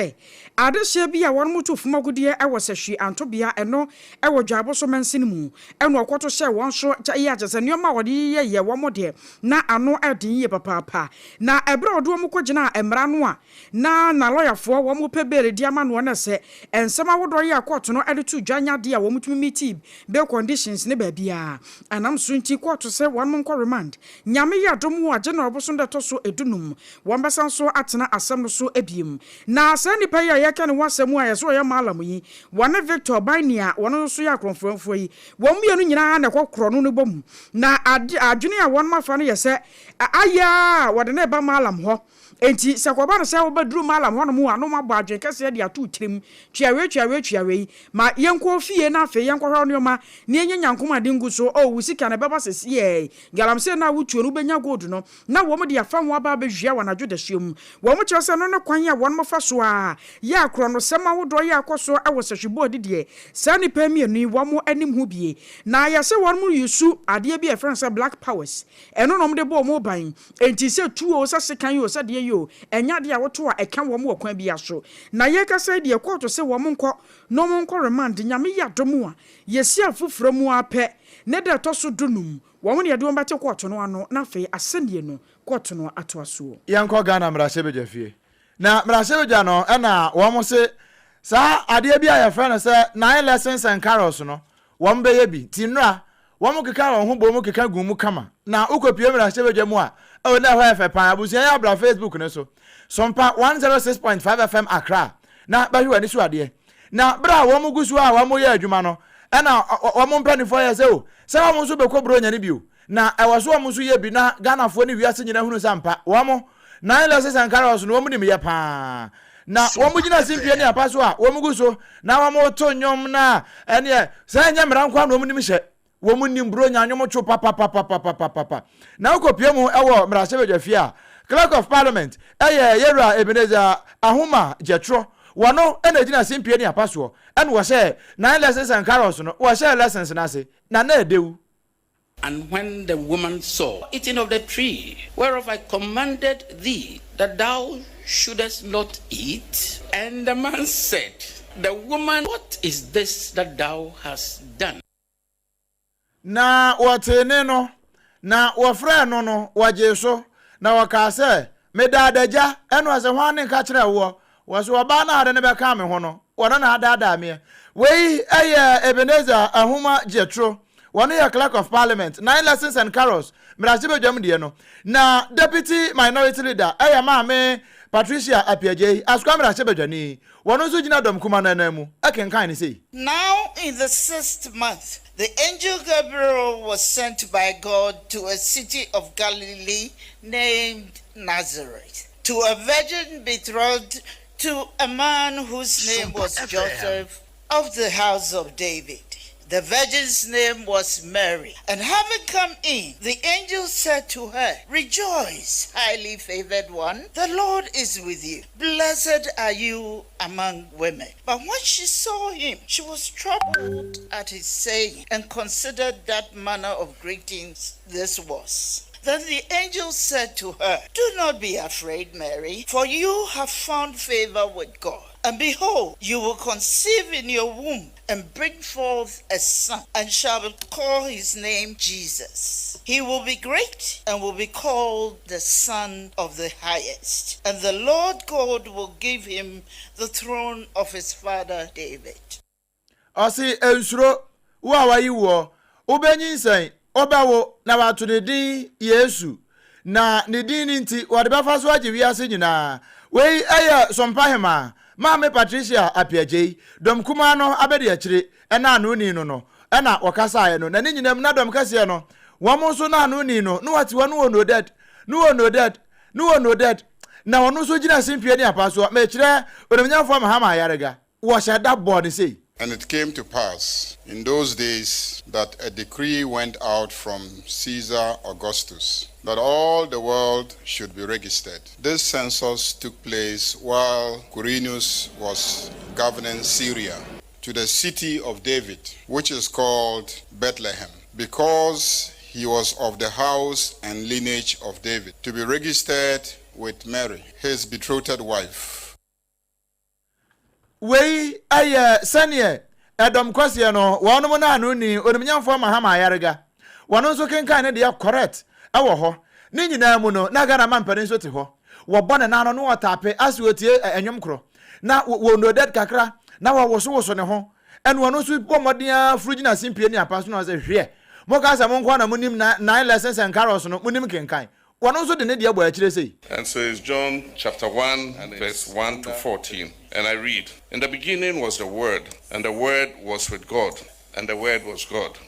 adehyeɛ bi a wɔn to fam agudeɛ wɔ sahwi antobea ɛno wɔ Dwaboso mansini mu ɛna ɔkɔto hyɛɛ wɔn so kyɛ yɛ a kyerɛ sɛ nneɛma a wɔde yeyɛ yɛ wɔn deɛ na ano ɛden yie papaapa. Na ɛberɛ a ɔde wɔn kɔgyinaa mmara ano a na n'alɔyafoɔ wɔn pɛ bail de ama noɔ na sɛ nsɛm ahodoɔ yi a kɔɔto no de to dwa nyɛ adeɛ a wɔn tumi meeti bail conditions no baabiara. Ɛnam so nti kɔɔto sɛ wɔn nkɔ remand. Nyame yɛ adom a January bosom da ɛtɔ so dunum wɔn bɛsan so atena asɛm no so biom. Na saa nipa yi a yɛreka ne ho asɛm a yɛse ɔyɛ Mallam yi, wɔne Victor Bainia a wɔn nso yɛ akorɔmfoɔ yi, wɔn mmienu nyinaa na ɛkɔ korɔno no bɔ mu. Na adwene a wɔn afa no yɛ sɛ ayɛ ara a wɔde no reba Mallam hɔ. Enti sɛ ɛkɔba no sɛ wobɛduru Mallam hɔnom a, na wɔabɔ adwene kɛseɛ de ato wo tirim, Tua wei, tua wei, tua wei. Ma yɛnkɔ fie na afei yɛnkɔhwɛ wo nneɛma na yɛnyɛ nyankom ade ngu so. Oh, wo sika no, ɛbɛba sesieɛi. Galamsey no a wotuo no, wobɛnya gold no, na wɔde afa ho aba abɛwia wo anadwo dasuo mu. Wɔkyerɛ sɛ ɛno ne kwan a wɔfa so ara yɛ akorɔnosɛm ahodoɔ yɛ akɔ so wɔ sahwibɔɔdi deɛ saa nnipa mmienu yi wɔn anim ho bie. Na yɛse wɔn use adeɛ bi a yɛfrɛ no sɛ black powers, ɛno na wɔde bɔ wɔn ban. Enti sɛ tuo o, sɛ sekan o, sɛ deɛ yi o, ɛnyɛ adeɛ a woto a ɛka wɔn wɔ kwan biara so. Na yɛrekasa yi deɛ kɔɔto se wɔn nkɔ na wɔn nkɔ remand, Nyame yɛ adom a, yɛsi afoforɔ mu ara pɛ, ne da ɛtɔ so dunum, wɔn na yɛde wɔn bɛte kɔɔto no ano, na afei asɛnnie no, kɔɔto no atoa soɔ. Yɛnkɔ Ghana mmarahyɛbadwa fie. Na mmarahyɛbadwa no na wɔn se saa adeɛ bi a yɛfrɛ no sɛ Nine Lessons and Carols no, wɔn bɛyɛ bi. Nti nnora, wɔn keka wɔn ho bom keka gu mu kama. Na wokɔpue mmarahyɛbadwa mu a, oh, na ɛhɔ yɛ fɛ paa. Abusua yi abra Facebook no so. Sompa 106.5 FM Accra. na bɛhwɛ w'ani so adeɛ. Na berɛ a wɔn gu so a wɔyɛ adwuma no, ɛna wɔn mpanimfoɔ yɛ sɛ o, sɛ wɔn nso bɛkɔ Buronya no bio. Na ɛwɔ so wɔn nso yɛ bi na Ghanafoɔ ne wiase nyinaa hunu sɛ ampa wɔn Nine Lessons and Carols no wɔn nim yɛ paa. Na wɔn gyina simpie ne apa so a wɔn gu so na wɔn reto nnwom na ɛneɛ sɛ ɛnyɛ mmara nko ara na wɔn nim hyɛ. Wɔn nim Buronya nnwom to papapapapapapa. Na wokɔpie mu wɔ mmarahyɛbadwafie a, Clerk of Parliament yɛ Yɛwura Ebenezer Ahumah Gyɛtrɔ. Wɔno na ɛgyina simpie ne apa soɔ ɛna wɔhyɛɛ Nine Lessons and Carols no, wɔhyɛɛ lessons no ase na na ɛdɛwu. And when the woman saw eating of the tree whereof I commanded thee that thou shouldest not eat? And the man said, The woman, What is this that thou hast done? Na wɔtee nne no, na wɔfrɛɛ no no, wɔgyee so, na wɔkaa sɛ, Meda adagya. Ɛnna ɔse, Hwan ne ka kyerɛɛ woɔ? Wɔse, Ɔbaa no a ɔde no bɛkaa me ho no, ɔno na adaadaa meɛ. Wei yɛ Ebenezer Ahumah Gyetro, ɔno yɛ Clerk of Parliament, Nine Lessons and Carols mmarahyɛbadwam deɛ no. Na Deputy Minority Leader yɛ Maame Patricia Appiagyei, Asukwa mmarahyɛbadwani. Ɔno nso gyina dɔm kuma no ananmu kenkan no sei. Now in the sixth month, the angel Gabriel was sent by God to a city of Galilee named Nazareth, to a virgin betrothed to a man whose name was Joseph of the house of David. The virgin's name was Mary. And having come in, the angel said to her, Rejoice, highly favored one, the Lord is with you. Blessed are you among women. But when she saw him, she was troubled at his saying and considered that manner of greetings this was. Then the angel said to her, Do not be afraid, Mary, for you have found favor with God. And behold, you will conceive in your womb and bring forth a son, and shall call his name Jesus. He will be great and will be called the Son of the Highest. And the Lord God will give him the throne of his father David. Ɔse, Nsuro, wo a wɔayi woɔ, wobɛnyinsɛn, wobɛwo, na wɔato ne din Yesu, na ne din no nti wɔde bɛfa so agye wiase nyinaa. Wei yɛ Sompahemaa, Maame Patricia Appiagyei, dɔm kumaa no abadiakyire naanoni no no na wɔkasaeɛ no, na ne nyinaa mu na dɔm kɛseɛ no, wɔn nso naanoni no, na wɔte hɔ no wɔ Noded, no wɔ Noded, no wɔ Noded, na ɔno nso gyina simpie ne apa soɔ, mekyerɛ Onimnyamfoɔ Mahama Ayariga. Wɔhyɛ da bɔɔ no sei. And it came to pass in those days that a decree went out from Caesar Augustus that all the world should be registered. This census took place while Quirinius was governing Syria, to the city of David, which is called Bethlehem, because he was of the house and lineage of David, to be registered with Mary, his betrothed wife. Wei yɛ sɛdeɛ ɛdɔm kɔseɛ no wɔnom no ano ni onimnyamfoɔ Mahama Ayariga. Wɔno nso kenkan ne deɛ correct wɔ hɔ. Ne nyinaa mu no na Ghana mampanin nso te hɔ. Wɔbɔ ne nan ano na wɔtape ase wɔtie ɛnwom korɔ. Na wɔ nodded kakra na wɔwosowoso ne ho. Ɛna ɔno nso bɔ mmɔden ara foro gyina simpie ne apa so na ɔsɛ hweɛ. Moka sɛ mo nkoa na monim nine lessons and carols no monim kenkan. Wɔno nso de ne deɛ bɔ akyire sei. And so it's John chapter 1, verse 1 to 14. And I read, In the beginning was the Word, and the Word was with God, and the Word was God.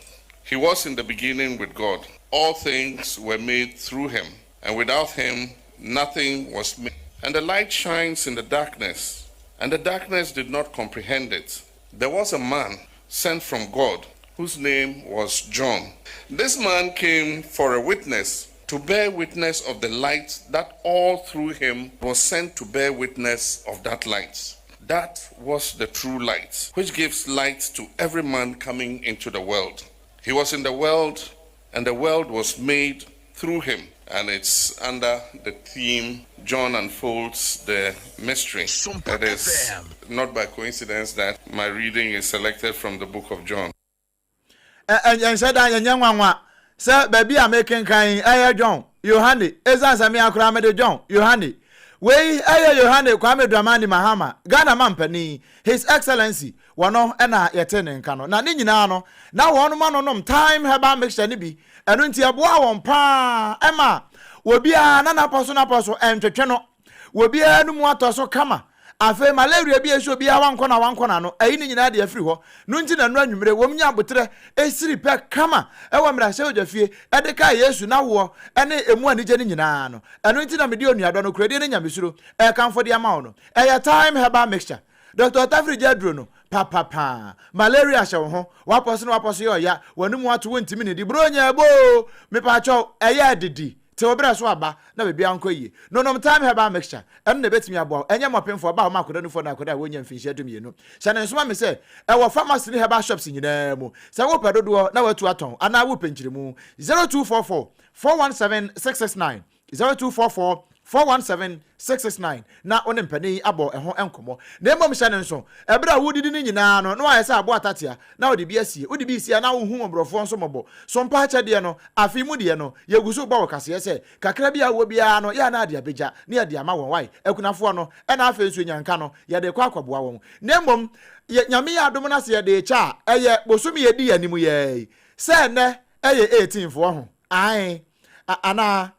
He was in the beginning with God. All things were made through him, and without him nothing was made. And the light shines in the darkness, and the darkness did not comprehend it. There was a man sent from God whose name was John. This man came for a witness, to bear witness of the light that all through him was sent to bear witness of that light. That was the true light, which gives light to every man coming into the world. He was in the world, and the world was made through him. And it's under the theme John Unfolds the Mystery. It is not by coincidence that my reading is selected from the book of John. Ɛnhyɛ da nyɛ nwanwa sɛ baabi a mekenkan yi ɛyɛ John, Yohane, esiane sɛ me ara koraa mede John, Yohane. Wei ɛyɛ Yohane Kwame Dramani Mahama, Ghana mampanin, His Excellency, wɔno na yɛte ne nka no. Na ne nyinaa no, na wɔnom anonom Thyme Herbal Mixture no bi, ɛno nti ɛboaa wɔn paa ɛma obiara na n'apɔ so n'apɔ so ɛntwetwe no. Obiara no mu atɔ so kama. Afei malaria bi a ɛhyɛ obiara wankɔ na wankɔ n'ano, ayi ne nyinaa de afiri hɔ. No nti na nnora anwummere wɔn nya aboterɛ siri pɛ kama wɔ mmarahyɛbadwafie de kae Yesu n'awoɔ ne ɛmu anigye no nyinaa no. Ɛno nti na mede onuadɔ, nokorɛdie ne nyamesuro rekamfo de ama wo no. Ɛyɛ Thyme Herbal Mixture. Dɔkta Otafiri gye aduro no papapaa. Malaria hyɛ wo ho, w'apɔ so na w'apɔ so yɛ ɔya, w'anomu ato wontumi nnidi, Buronya ɛbɔ oo! Mepaakyɛw, ɛyɛ adidi. Te wo berɛ so aba na biribiara nkɔ yie. Nonom Thyme Herbal Mixture, ɛno na ɛbɛtumi aboa wo. Ɛnyɛ mmɔpemfoɔ, ɔbaa a ɔma akwadaa nufoɔ ne akwadaa a wɔnnya mfinhyia 12. Hyɛ no nso ma me sɛ, ɛwɔ pharmacy ne herbal shops nyinaa mu. Sɛ wopɛ dodoɔ na woatu atɔn anaa wopɛ nkyerɛmu, 0244 417 669. 0244 417 669 na wo ne mpanin yi abɔ ɛho nkɔmmɔ. Na mmom hyɛ no nso, ɛberɛ a woredidi no nyinaa no, na woayɛ sɛ aboa tatea, na wode bi asie. Wode bi resie a, na wohu mmɔborɔfoɔ nso mmɔbɔ. So mpa akyɛdeɛ no, afe mu deɛ no, yɛgu so rebɔ wo kaseɛ sɛ, kakra bi a wowɔ biara no, yɛ a na ade abɛgya, na yɛde ama wɔn. Wae, akunafoɔ no, ɛna afei nso nyanka no, yɛde rekɔ akɔboa wɔn. Na mmom, yɛ, Nyame yɛ adom na sɛ yɛde rekyɛ a, ɛyɛ bosome a ɛdi yɛn anim yi ara yi, sɛ ɛnnɛ ɛyɛ 18 foɔ ho, ae, a, anaa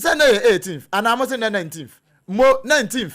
sɛ nnɛ yɛ 18th anaa mo se nnɛ 19th mo 19th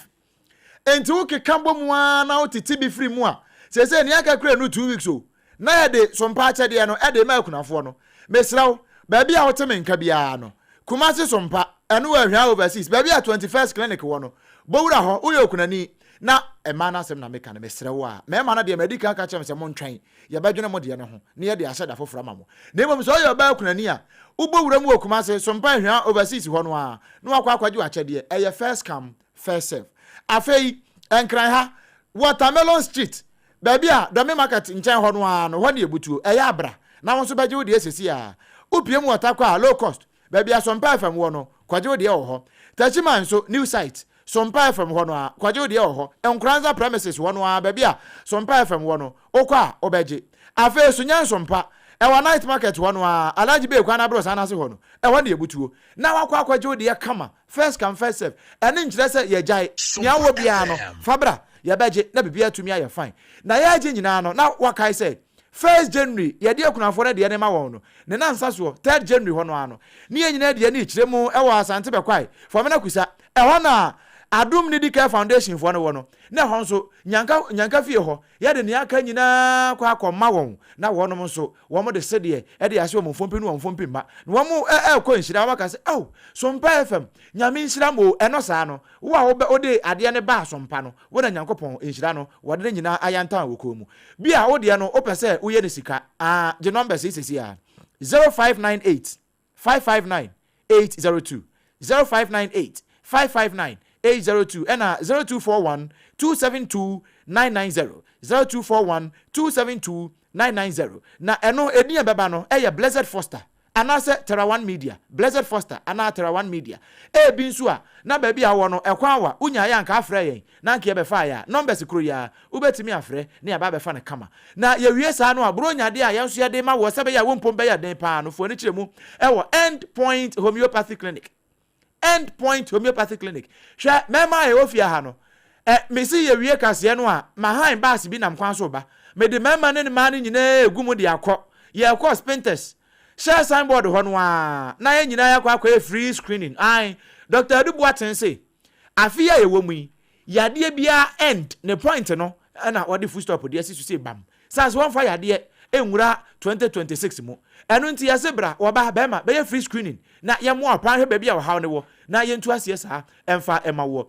nti wo keka bɔ mu ara na wo tete bi firi mu a seesei nea aka kura nu 2 weeks o na yɛde sompa akyɛdeɛ no ɛde ma akunafoɔ no mesrɛ wo baabi a wote me nka biara no Kumasi sompa ɛno wɔ Ahwea overseas baabi a 21st clinic wɔ no bɔwura hɔ woyɛ okunani na mmaa no asɛm na meka no mesrɛ wo a mmarima no deɛ madi kan ka kyerɛ mo sɛ montwɛn Yɛbɛdwene mo deɛ no ho na yɛde ahyɛ da foforɔ ama mo. Na mmom sɛ woyɛ ɔbaa kunani a, wobɔ wura mu wɔ Kumase, Sompa Ahwea Overseas hɔ no ara na woakɔ akɔgye w'akyɛdeɛ. Ɛyɛ first come, first serve. Afei, Nkran ha, Watermelon Street, baabi a Dɔme Market nkyɛn hɔ no ara no, hɔ ne yɛbutuo. Ɛyɛ a bra na wo nso bɛgye wo deɛ seesei ara. Wopue mu wɔ Tarkwa a, low cost, Baabi a Sompa FM wɔ no, kɔgye wo deɛ wɔ hɔ. Techiman nso, New Site, Sompa FM hɔ no ara, kɔgye wo deɛ wɔ hɔ. Nkoranza Premises hɔ no ara, baabi a Sompa FM wɔ no, wokɔ a, wobɛgye. Afei Sunyani Sompa, ɛwɔ Night Market hɔ no ara, Alhaji Bey kwan abrɔsan no ase hɔ no, ɛhɔ na yɛbutuo. Na woakɔ akɔgye wo deɛ kama, first come first serve. Ɛno nkyerɛ sɛ yɛagyae. Nea wowɔ biara no, fa bra, yɛbɛgye, na biribiara atumi ayɛ fine. Na yɛregye nyinaa no, na woakae sɛ, First January, yɛde akunafoɔ no deɛ no ma wɔn no, ne nansa soɔ, Third January hɔ no ara no, ne yɛn nyinaa deɛ no rekyerɛ mu wɔ Asante Bɛkwae, Fɔmena Kusa, ɛhɔ na Adom Needy Care Foundation foɔ no wɔ no, na ɛhɔ nso, Nyanka, Nyanka fie hɔ, yɛde nea aka nyinaa kɔ akɔma wɔn, na wɔnom nso, wɔn de sedeɛ de ahyɛ wɔn mfompi ne wɔn mfompi mma, na wɔn ɛrekɔ nhyira, wɔn aka sɛ, Oh, Sompa FM, Nyame nhyira mo o, ɛno saa no, wo a wobɛ, wode adeɛ no baa Sompa no, Wo na Nyankopɔn nhyira no wɔde ne nyinaa ayantan wo kɔn mu. Bi a wo deɛ no wopɛ sɛ woyɛ no sika aa gye numbers yi sɛsi aa 0598 559 802 0598 559 802 ɛna 0241 272 990 0241 272 990 na ɛno edin a ɛbɛba no ɛyɛ Blessed Foster Anaasɛ Terra One Media, Blessed Foster anaa Terra One Media. Ebi nso a, na baabi a wowɔ no, ɛkwan awa, wonyaeɛ a anka afrɛ yɛn na anka yɛbɛfaa yɛ a, numbers koro yi ara, wobɛtumi afrɛ na yɛaba abɛfa no kama. Na yɛwie saa no a, Buronya adeɛ a yɛn nso yɛde rema woɔ sɛ ɛbɛyɛ a wo mpom bɛyɛ den pa ara no, fa w'ani kyerɛ mu wɔ End Point Homeopathy Clinic. End Point Homeopathy Clinic. Hwɛ, mmarima a yɛwɔ fie ha no, ɛ, mese yɛwie kaseɛ no a, mahan baase bi nam kwan so reba. Mede mmarima ne mmaa no nyinaa regu mu de akɔ. Yɛrekɔ Spintex, Shell signboard hɔ no ara, na yɛn nyinaa yɛakɔ akɔyɛ free screening. Ae, Doctor Adu Boateng se, afe yi a yɛwɔ mu yi, yadeɛ biara end, ne point no na wɔde full stop de asi so sei bam. Sane sɛ wɔmfa yadeɛ nwura 2026 mu. Ɛno nti yɛse bra, ɔbaa, bɛrima, bɛyɛ free screening na yɛmmoa wo paa nhwɛ baabi a ɔhaw no wɔ na yɛntu aseɛ saa mfa mma woɔ.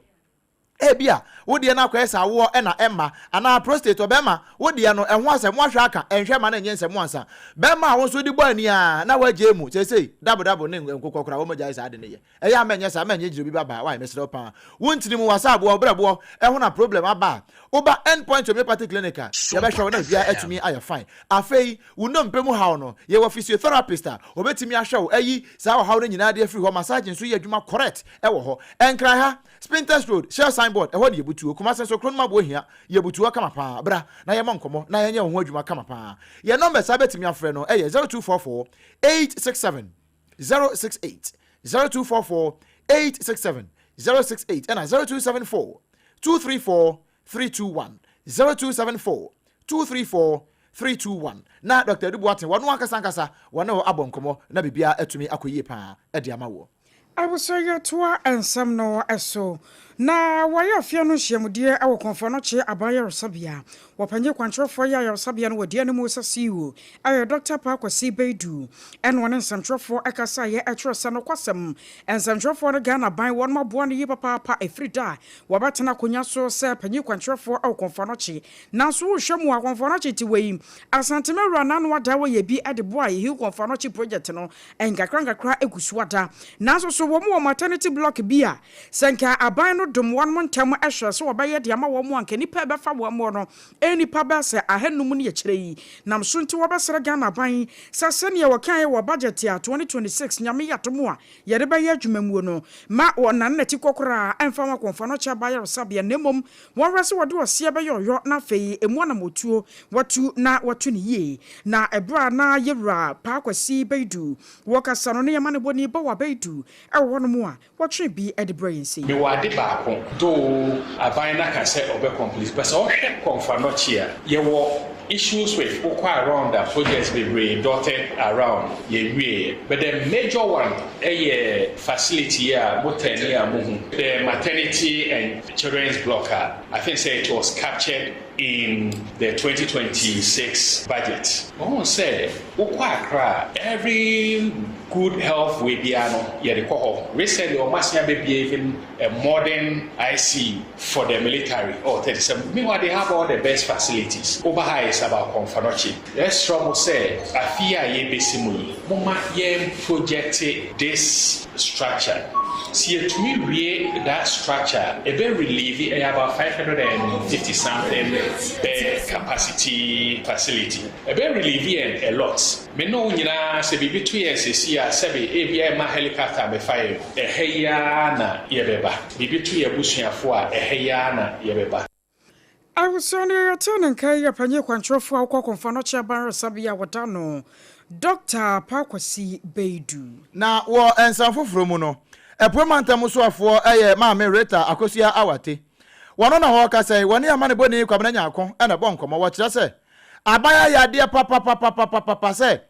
Ebia wo deɛ no akɔyɛ sɛ awoɔ na ɛmma anaa prostate, ɔbɛrima, wo deɛ no ɛho asɛm woahwɛ aka ɛnhwɛ mma no nyɛ nsɛm ansa. Bɛrima a wo nso wode bɔ ani ara na woagyae mu seesei, dabo dabo ne nkokɔ koraa wɔagyae saa ade no yɛ. Ɛyɛ a mɛnyɛ saa, mɛnyɛ gyina obi ba baa, why, mesrɛ wo paa. Wo ntini mu, w'asaaboɔ, wo brɛboɔ ɛho na problem aba a, woba End Point Homeopathy Clinic a, yɛbɛhwɛ wo na biribiara atumi ayɛ fine. Afei, wo nnompe mu haw no, yɛwɔ physiotherapist a ɔbɛtumi ahwɛ wo, ayi saa ɔhaw no nyinaa de afiri hɔ, massage nso yɛ adwuma correct ɛwɔ hɔ. Nkran ha, Spintex Road, Shell signboard, ɛhɔ ne yɛbutuo. Kumasi nso, Kronum Aboahia, yɛbutu hɔ kama paa. Bra na yɛmmɔ nkɔmmɔ na yɛnyɛ wo ho adwuma kama paa. Yɛn numbers a wobɛtumi afrɛ no yɛ 0244 867 068, 0244 867 068 ɛna 0274 234 321, 0274 234 321. Na Dr. Adu Boateng, wɔno ankasa ankasa wɔne wo abɔ nkɔmmɔ na biribiara atumi akɔ yie paa de ama woɔ. Abusua yɛtoa nsɛm no so. Na wɔayɛ afeɛ no nhyiamudeɛ wɔ Kɔmfoanɔkye Aban Ayaresabea. Wɔpanyin kwankyerɛfoɔ yɛ ayaresabea no wɔ di anim sɛ CEO ɛyɛ Dɔkta Paa Kwasi Baidu ɛna ɔne nsɛmtwerɛfoɔ ɛkasaeɛ ɛkyerɛ sɛ nokwasɛm nsɛmtwerɛfoɔ no Ghana aban wɔnom aboa no yie papaapa ɛfiri da a wɔbɛtena akonwa so sɛ panyin kwankyerɛfoɔ ɛwɔ Kɔmfoanɔkye. Nanso wohwɛ mu a Kɔmfoanɔkye te wei Asante Mawura n'ano ada wɔyɛ bi de boa Heal Kɔmfoanɔkye project no nkakra nkakra ɛgu so ada. Nanso so wɔn wɔ maternity block bi a Sɛ nka aban no dom wɔnom ntɛm hwɛ sɛ wɔbɛyɛ de ama wɔn a, nka nnipa a ɛbɛfa wɔn mmoɔ no ɛyɛ nnipa bɛyɛ sɛ ahanum ne akyire yi. Nam so nti wɔbɛsrɛ Ghana aban sɛ sɛdeɛ wɔkaeɛ wɔ budget a 2026 Nyame yɛ adom a yɛde bɛyɛ adwuma muo no, mma wɔnnane n'ati kɔ koraa ɛmfa ho akɔmfoɔ no kyɛ aba ayaresabea na mmom wɔnhwɛ sɛ wɔde ɔseɛ bɛyɛ ɔyɔ na afei ɛmu anamɔtuo wɔatu na wɔatu no yie. Na ɛberɛ a na Yɛwura Paa Kwasi Baidu wɔkasa no ne yɛn amanebɔni Bawa Baidu wɔ hɔnom a, Wɔtwe bi de brɛ yɛn sei. Mewɔ ade baako, though aban no aka sɛ ɔbɛ complete but sɛ wohwɛ Komfo Anokye a, yɛwɔ issues with wokɔ around a projects bebree dotted around yɛnwieɛ but the major one yɛ facility yi a mo tɛni a mohu, the maternity and children's block a I think sɛ it was captured in the 2026 budget. Wohu sɛ wokɔ Accra a, every good health wei biara no yɛde kɔ hɔ. Recently wɔn asan abɛbue even a modern ICU for the military oh 37. Meanwhile they have all the best facilities. Woba ha it's about Komfo-Anokye. Yɛsrɛ mo sɛ afe yi a yɛrebɛsi mu yi, momma yɛn project this structure. Sɛ yɛtumi wie that structure a, ɛbɛ relieve, ɛyɛ about 550 something bed capacity facility. Ɛbɛ relieve yɛn a lot. Me ne wo nyinaa sɛ biribi to yɛn seesei a, sɛbe ebia ɛmma helicopter mmɛfa yɛn, ɛha yi ara na yɛbɛba. Biribi to yɛn abusuafoɔ a, ɛha yi ara na yɛbɛba. Abusua no yɛtee ne nka yi yɛ panyin kwankyerɛfoɔ a wokɔ Komfo Anokye Aban Ayaresabea a wɔda no Dɔkta Paa Kwasi Baidu. Na wɔ nsɛm foforɔ mu no, Apuei Mantam soafoɔ yɛ Maame Rita Akosua Awate. Wɔno na wɔrekasa yi, wɔne amanebɔni Kwabena Nyarko na ɛbɔ nkɔmmɔ. Wɔkyerɛ sɛ aban ayɛ adeɛ papapapapapa sɛ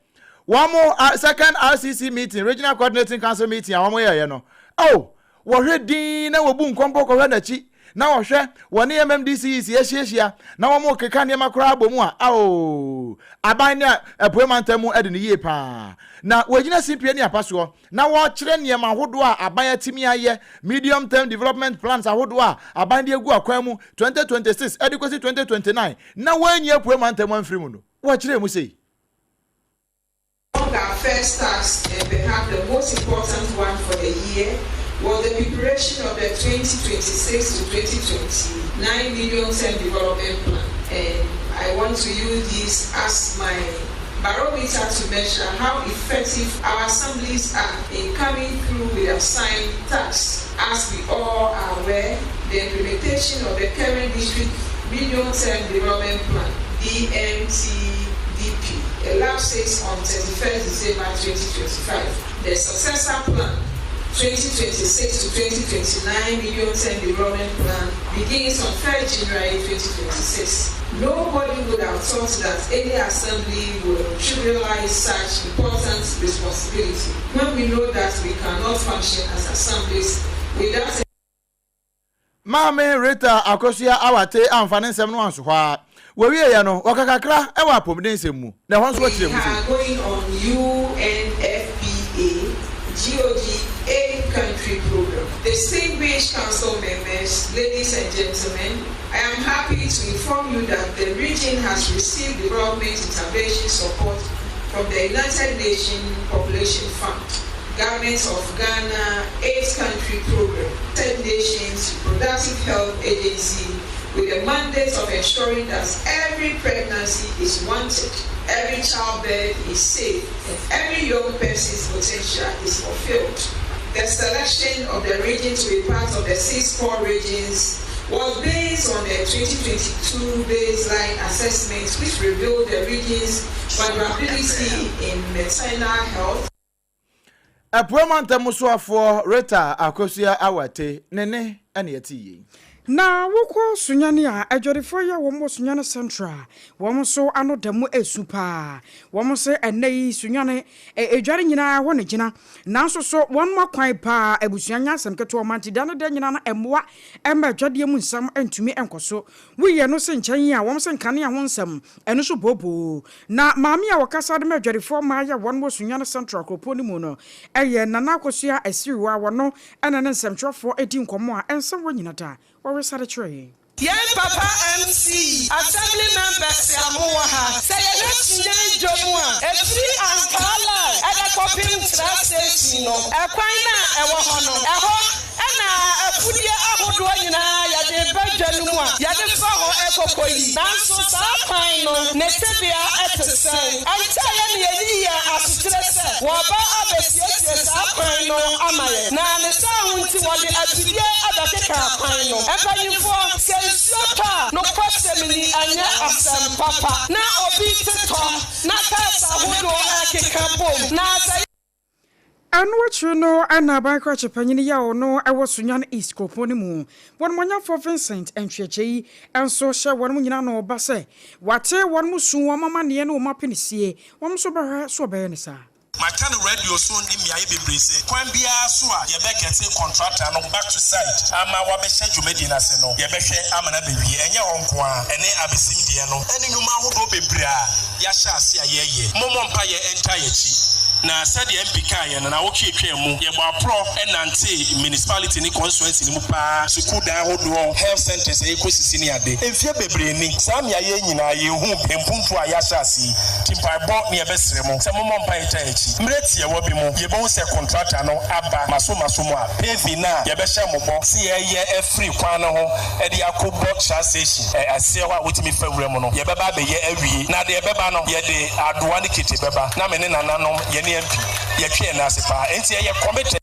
wɔn second RCC meeting, Regional Coordinating Council meeting a wɔyɛeɛ no, oh, Wɔhwɛ dinn na wɔbu nkɔmpɔ kɔhwɛ n'akyi, na wɔhwɛ wɔne MMDCEs ahyiahyia na wɔrekeka nneɛma koraa abɔ mu a, ao! Aban ne Apuei Mantam mu adi no yie pa ara. Na wɔgyina simpie ne apa soɔ na wɔrekyerɛ nneɛma ahodoɔ a aban atumi ayɛ, Medium Term Development Plans ahodoɔ a aban de agu akwan mu 2026 de kɔsi 2029 na wɔanyi Apuei Mantam amfiri mu no, wɔkyerɛɛ mu sei. Among our first tasks, and perhaps the most important one for the year, was the preparation of the 2026 to 2029 Medium-Term Development Plan. And I want to use this as my barometer to measure how effective our assemblies are in coming through with assigned tasks. As we all are aware, the implementation of the current district medium-term development plan, DMTDP, elapses on 31st December 2025. The successor plan, 2026 to 2029 medium-term development plan, begins on 1st January 2026. Nobody would have thought that any assembly would trivialize such important responsibility when we know that we cannot function as assemblies without Maame Rita Akosua Awate amfa ne nsɛm no anso hɔ ara. Wɔwieeɛ no, wɔka kakra wɔ apɔmudensɛm mu, na ɛhɔ nso We wɔkyerɛɛ mu sei. are going on UNFPA GOG Aid Country Program. Distinguished Council members, ladies and gentlemen, I am happy to inform you that the region has received development intervention support from the United Nations Population Fund, Government of Ghana Aid Country Program, United Nations Reproductive Health Agency with the mandate of ensuring that every pregnancy is wanted, every childbirth is safe, and every young person's potential is fulfilled. The selection of the region to be part of the six core regions was based on the 2022 baseline assessment, which revealed the region's vulnerability in maternal health. Apuei Mantam Soafoɔ Rita Akosua Awate ne ne na ɛte yei. Na wokɔ Sunyani a, adwadifoɔ yi a wɔn wɔ Sunyani Central, wɔn nso ano da mu resu paa. Wɔn se ɛnnɛ yi Sunyani edwa no nyinaa ɛhɔ na egyina. Nanso so wɔn ma kwan paa abusua nyɛ asɛm ketewa ɔma nti da ne da nyinaa no mmoa mma adwadeɛ mu nsɛm ntumi nkɔ so. Woyi ɛno se nkyɛn yi a, wɔn se nkanea ho nsɛm ɛno nso booboo. Na maame a ɔkasa de ma adwadifoɔ mmaa yi a wɔn wɔ Sunyani Central kuropɔn no mu no yɛ Nana Akosua Asiriwa. Wɔno na ne nsɛmtwerɛfoɔ di nkɔmmɔ a ɛnsɛ wɔ nyina da wɔresa de kyerɛ yɛn. Yɛn papa MC, Assembly members a mo wɔ ha, sɛ yɛhwɛ Sunyani dwa mu a, ɛfiri Ankaa line ɛde kɔpem Tra station no, ɛkwan no a ɛwɔ hɔ no, ɛhɔ na afudeɛ ahodoɔ nyinaa yɛde ba dwa no mu a, yɛde fa hɔ kɔkɔ yi. Nanso saa kwan no, ne tebea te sɛn? Ɛnkyɛeɛ na yɛyii yɛn asokyerɛ sɛ wɔreba abɛsiesie saa kwan no ama yɛn, na ne saa ho nti wɔde afidie abɛkeka kwan no. Mpanimfoɔ, sɛ nsuo tɔ a, nokwasɛm ni, ɛnyɛ asɛm papa na obi te tɔ na cars ahodoɔ rekeka bom, na sɛ. Ɛno akyiri no na aban krakye panyin yi a ɔno wɔ Sunyani East kuropɔn no mu, wɔnmɔnyamfoɔ Vincent Antwiakyei nso hyɛ wɔn nyinaa ano ba sɛ wate wɔn su, wɔn amaneɛ ne wɔn apinisie, wɔn nso bɛhwɛ so wɔbɛyɛ no saa. Maka no radio so ne mmeaeɛ bebree sɛ kwan biara so a yɛbɛ gɛte kɔntrata no back to site ama wabɛhyɛ dwumadie no ase no yɛbɛhwɛ ama no abɛwie. Ɛnyɛ hɔ nko ara, ɛne abesim deɛ no ne nnwuma ahodoɔ bebree a yɛahyɛ ase a yɛreyɛ. Mommɔ mpaeɛ ntaa yɛn akyi. Na sɛdeɛ MP kaeɛ no, naawɔtwe a ɛtwaa mu, yɛbɔɔ aporɔ nantee municipality ne constituency no mu pa ara, sukuu dan ahodoɔ, health centres a yɛkɔsisi ne ade. Mfeɛ bebree ni, saa mmeaeɛ yi nyinaa yɛnhuu mpuntuo a yɛahyɛ ase yi. Nti mpaebɔ ne yɛbɛsrɛ mo sɛ mommɔ mpaeɛ ntaa yɛn akyi. Mmerɛ tiawa bi mu, yɛbɛhu sɛ contractor no aba maso maso mu a, paving no a yɛbɛhyɛ mo bɔ sɛ yɛreyɛ afiri kwan no ho de akɔbɔ tra station aseɛ hɔ a wotumi fa wura mu no, yɛbɛba abɛyɛ awie. Na deɛ ɛbɛba no, yɛde adowa ne kete bɛba. Na me ne nananom, yɛne MP, yɛtwe yɛn nan ase paa. Enti yɛyɛ committed.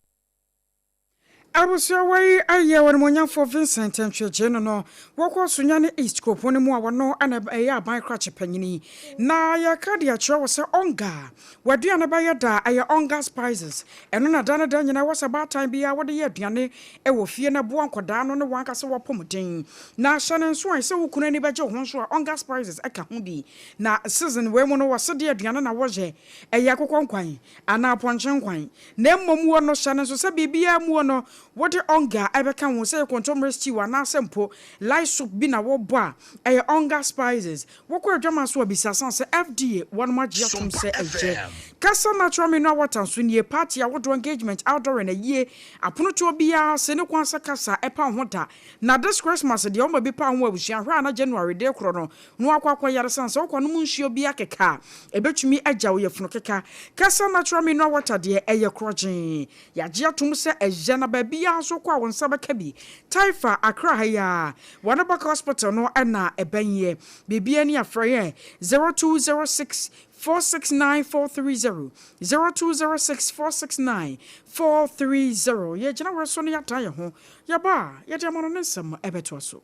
Abusua wei yɛ Onimuonyamfoɔ Vincent Ntwegyee no no wɔkɔ Sunyani East kuropɔn no mu a wɔno na ɛyɛ aban krakye panyini. Na yɛka de akyerɛ wo sɛ Onga, w'aduane bɛyɛ da a ɛyɛ Onga Spices. Ɛno na da ne da nyinaa ɛwɔ sɛ baatan biara wode yɛ aduane wɔ fie na boa nkwadaa no ne w'ankasa w'apɔmuden. Na hyɛ no nso a sɛ wo kunu ani bɛgye wo ho nso a Onga Spices ka ho bi. Na season wei mu no wɔse deɛ aduane na wɔyɛ, ɛyɛ akokɔ nkwan anaa apɔnkye nkwan. Na mmom wɔ no hyɛ no nso sɛ biribiara muo no wode onga ɛbɛka ho sɛ ɛyɛ kontommire stew anaasɛ mpo light soup bi na wobɔ a ɛyɛ onga spices. Wokɔ adwaman so a bisa san sɛ FDA wɔnom agye atom sɛ ɛyɛ. Kasa natural mineral water nso nie, party ahodoɔ, engagement, outdooring, ayie, aponotoɔ biara se ne kwan sɛ kasa ɛpa wo ho da. Na this Christmas deɛ woma bi pa wo ho abusua hwɛ a na January de rekorɔ no na wakɔ akɔ yare san sɛ wokɔ nom nsuo bi akeka a ɛbɛtumi agya wo yafunu keka. Kasa natural mineral water deɛ ɛyɛ korɔgyee. Yɛagye atom sɛ ɛyɛ na baabiara nso wokɔ a wo nsa bɛka bi. Taifa, Accra ha yi ara, Wanabaka Hospital no na ɛbɛn yɛ. Biribiara ni a frɛ yɛn 0206 469 430, 0206 469 430. Yɛgyina wei so na yɛadan yɛn ho. Yɛba a, yɛde amanɔne nsɛm bɛtoa so.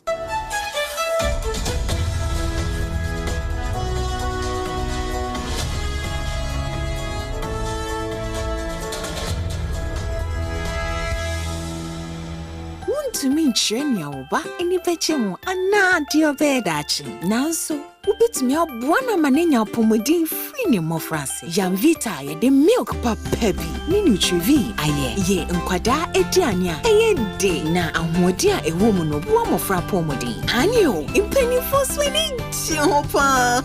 Wuntumi nkyerɛ nea wo ba ani bɛgye ho anaa deɛ ɔbɛyɛ daakye, nanso wobɛtumi aboa no ama no anya apɔmuden firi ne mmɔfraase. Yamvita a yɛde milk papa bi ne Nutrivie ayɛ yɛ nkwadaa aduane a ɛyɛ de na ahoɔden a ɛwɔ mu no boa mmɔfra apɔmuden. Aane o, mpanimfoɔ nso ani gye ho paa.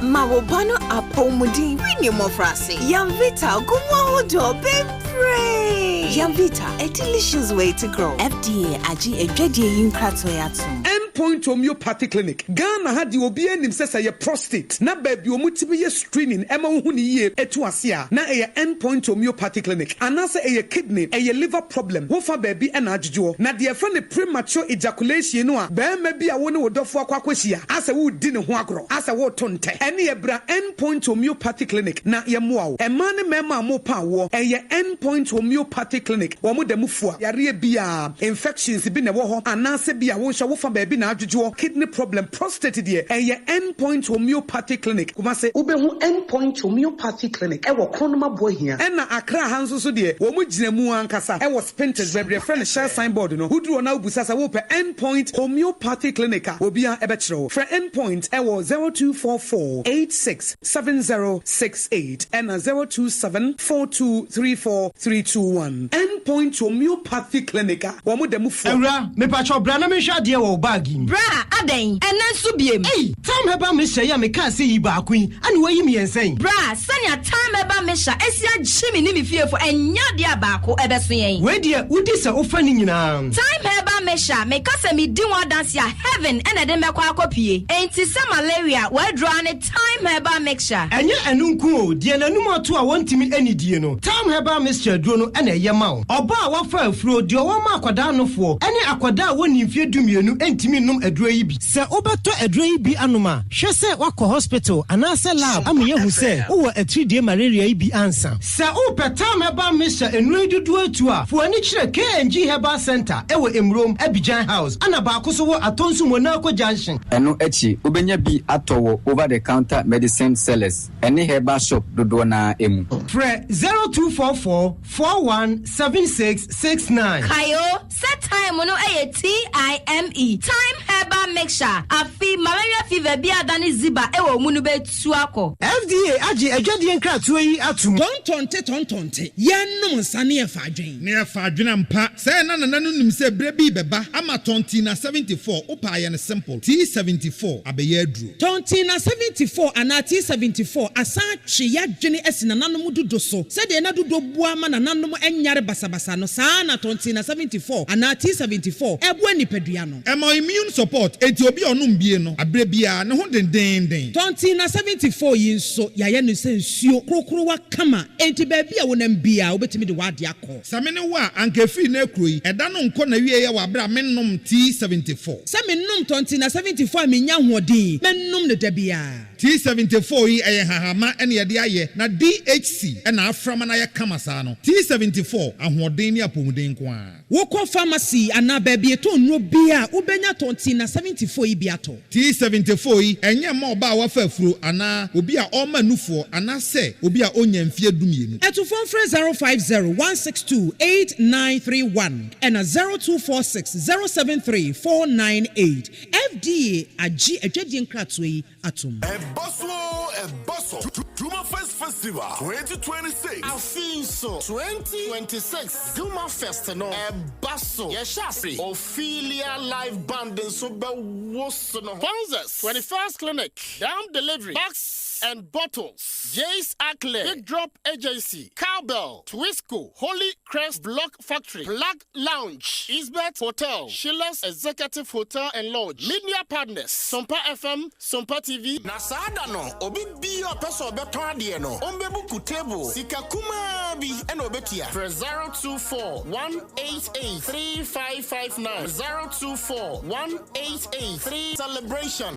Ma wo ba no apɔmuden firi ne mmɔfraase. Yamvita gu mu ahodoɔ bebree. Yamvita, a delicious way to grow. FDA agye adwadie yi nkratoɔ yi atom. End Point Homeopathy Clinic, Ghana ha deɛ obiara nim sɛ sɛ ɛyɛ prostate na baabi a wɔtumi yɛ screening ma wohu no yie tu ase a, na ɛyɛ End Point Homeopathy Clinic. Anaasɛ ɛyɛ kidney, ɛyɛ liver problem, wofa baabi na adwodwoɔ. Na deɛ yɛfrɛ no premature ejaculation no a barima bi a wo ne wo dɔfoɔ akɔ akɔhyia asɛ woredi ne ho agorɔ, asɛ woreto ntɛ, ɛneɛ bra End Point Homeopathy Clinic na yɛmmoa wo. Mmaa ne mmarima a morepa awoɔ, ɛyɛ End Point Homeopathy Clinic, wɔn da mu fua yareɛ biara, infections bi na ɛwɔ hɔ anaasɛ bi a wo nso wofa baabi na. na adwodwoɔ, kidney problem, prostate deɛ, ɛyɛ End Point Homeopathy Clinic, Kumasi. Wobɛhu End Point Homeopathy Clinic wɔ Kronum Aboahia. Ɛna Accra ha nso so deɛ, wɔn gyina mu ankasa wɔ Spintex, baabi a yɛfrɛ no Shell sign board no. Woduru hɔ na wobisa sɛ wopɛ End Point Homeopathy Clinic a, obiara bɛkyerɛ wo. Frɛ End Point wɔ 0244 86 7068 ɛna 027 4234 321. End Point Homeopathy Clinic a wɔn da mu fua. Awura, mepakyɛw bra na menhwɛ adeɛ wɔ wo bag yi mu. Bra, adɛn? Ɛnnɛ nso biem? Ei! Tam Herbal Mixture yi a mekaa sɛ yi baako yi, ɛna woayi mmiɛnsa yi? Bra, sɛnea Tam Herbal Mixture asi agye me ne me fiefo, ɛnyɛ adeɛ a baako ɛbɛso yɛn. Wei deɛ, wodi sɛ wofa ne nyinaa. Thyme Herbal Mixture, meka sɛ medi ho adanse a, heaven na ɛde mɛkɔ akɔpue. Enti sɛ malaria, w'aduro ara ne Thyme Herbal Mixture. Ɛnyɛ ɛno nko o, deɛ n'anum ato a wɔntumi nnidie no, Thyme Herbal Mixture aduro no na ɛyɛ ma wo. Ɔbaa a wafa afuro, deɛ ɔwɔ ma akwadaa nofoɔ, ne akwadaa a wɔnnii mfeɛ dumienu ntumi nnom aduro yi bi. Sɛ wobɛtɔ aduro yi bi anom a, hwɛ sɛ woakɔ hospital anaasɛ lab ama yɛahu sɛ wowɔ atiridie malaria yi bi ansa. Sɛ wopɛ Thyme Herbal Mixture nnuro yi dodoɔ atu a, fa w'ani kyerɛ KNG Herbal Centre wɔ Emurom, Abidjan House, ɛna baako nso wɔ Atonsu Monaco Junction. Ɛno akyi, wobɛnya bi atɔ wɔ over-the-counter medicine sellers ne herbal shop dodoɔ no ara mu. Frɛ 0244 41 76 69. Kae o, sɛ thyme no yɛ TIME, Thyme Herbal Mixture, afe malaria fever bi a adane ziba wɔ wo mu no bɛtu akɔ. FDA agye adwadie nkratoɔ yi atom. Tɔntɔnte tɔntɔnte, yɛnnom nsa ne yɛfa adwen. Ne yɛfa adwene ampa. Sɛɛ na nana no nim sɛ berɛ bi rebɛba ama Tɔntina 74, wopɛ a yɛ no simple, T74 abɛyɛ aduro. Tɔntina 74 anaa T74 asan atwe y'adwene asi nananom dudo so. Sɛdeɛ na dudo boa ma nananom nyare basabasa no, saa ara na Tɔntina 74 anaa T74 boa nipadua no. Ɛma immune support, enti obi a ɔnom bie no, aberɛ biara, ne ho dendeenden. Tɔntina 74 yi nso, yɛayɛ no sɛ nsuo krokrowa kama, enti baabi a wonam biara, wobɛtumi de w'adeɛ akɔ. Sɛ me ne wo a, anka ɛfiri nnɛ rekuro yi, ɛda no nkɔ n'awieɛ wɔ aberɛ a mennom T74. Sɛ menom Tɔntina 74 a mennya ahoɔden, mɛnom no da biara. T74 yi ɛyɛ nhahamma na yɛde ayɛ na DHC na afra ma no ayɛ kama saa no. T74, ahoɔden ne apɔmuden nko ara. Wokɔ pharmacy anaa baabi yɛtɔn nnuro biara a, wobɛnya Tɔntina 74 yi bi atɔ. T74 yi, ɛnyɛ mma ɔbaa a wafa afuro anaa obi a ɔrema nufoɔ anaasɛ obi a ɔnnya mfeɛ dumienu. Atufoɔ mfrɛ 050 162 8931 ɛna 0246 073 498. FDA agye adwadie nkratoɔ yi atom. Ɛba so oo, ɛba so, Dwuma Fest Festival 2026. Afei nso, 2026 Dwuma Fest no ɛba so. Yɛhyɛ ase, Ophelia Live Band nso bɛwoso no ho. Sponsors, 21st Clinic, Dam Delivery, Bags and Bottles, Jace Aclair, Big Drop Agency, Cowbell, Twisco, Holy Crest Block Factory, Plug Lounge, Isbet Hotel, Sheila's Executive Hotel and Lodge, Media Partners, Sompa FM, Sompa TV. Na saa da no, obi biara a ɔpɛ sɛ ɔbɛtɔn adeɛ no, ɔmmɛbuku table, sika kumaa bi na ɔbɛtua. Frɛ 024 188 3559, 024 188 3. Celebration.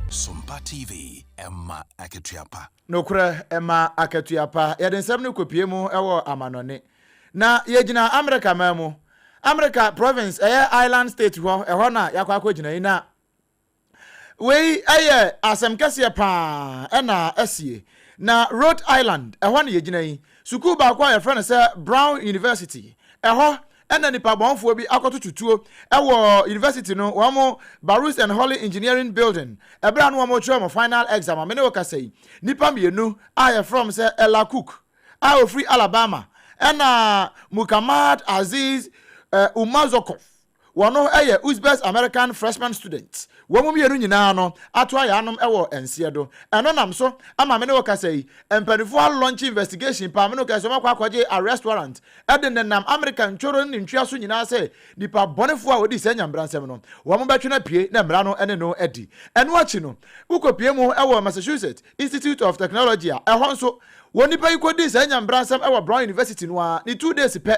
Sompa TV, ɛma akatua pa. Nokorɛ, ɛma akatua pa. Yɛde nsɛm no kɔpue mu wɔ amanɔne. Na yɛgyina Amerika man mu. Amerika province, ɛyɛ Island state hɔ, ɛhɔ na yɛakɔ akɔgyina yi. Na wei ɛyɛ asɛm kɛseɛ paa ɛna asie. Na Rhode Island, ɛhɔ na yɛgyina yi. Sukuu baako a yɛfrɛ no sɛ Brown University, ɛhɔ ɛna nipa bɔnfoɔ bi akɔtoto tuo ɛwɔ university no, wɔn Baruch and Holly Engineering Building, ɛberɛ a na wɔn retwerɛ wɔn final exam a me ne wo kasa yi, nipa mmienu a yɛfrɛ wɔn sɛ Ella Cook a ɔfiri Alabama ɛna Mukhammad Aziz Umazokov, wɔn yɛ Uzbeks American freshman students. Wɔn mmienu nyinaa no ato ayaanom wɔ nseɛ do. Ɛno nam so ama me ne wo kasa yi, mpanimfoɔ alɔnkye investigation paa, me ne wo kasa yi, wɔakɔ akɔgye arrest warrant de nenam Amerika ntworo ne ne ntwea so nyinaa sɛ nipa bɔnefoɔ a ɔdii saa nyamebransɛm no, wɔbɛtwe no apue na mmara no ne no adi. Ɛno akyi no, wokɔpue mu wɔ Massachusetts Institute of Technology a ɛhɔ nso wɔ nipa yi kɔdii saa nyamebransɛm wɔ Brown University no ara ne 2 days pɛ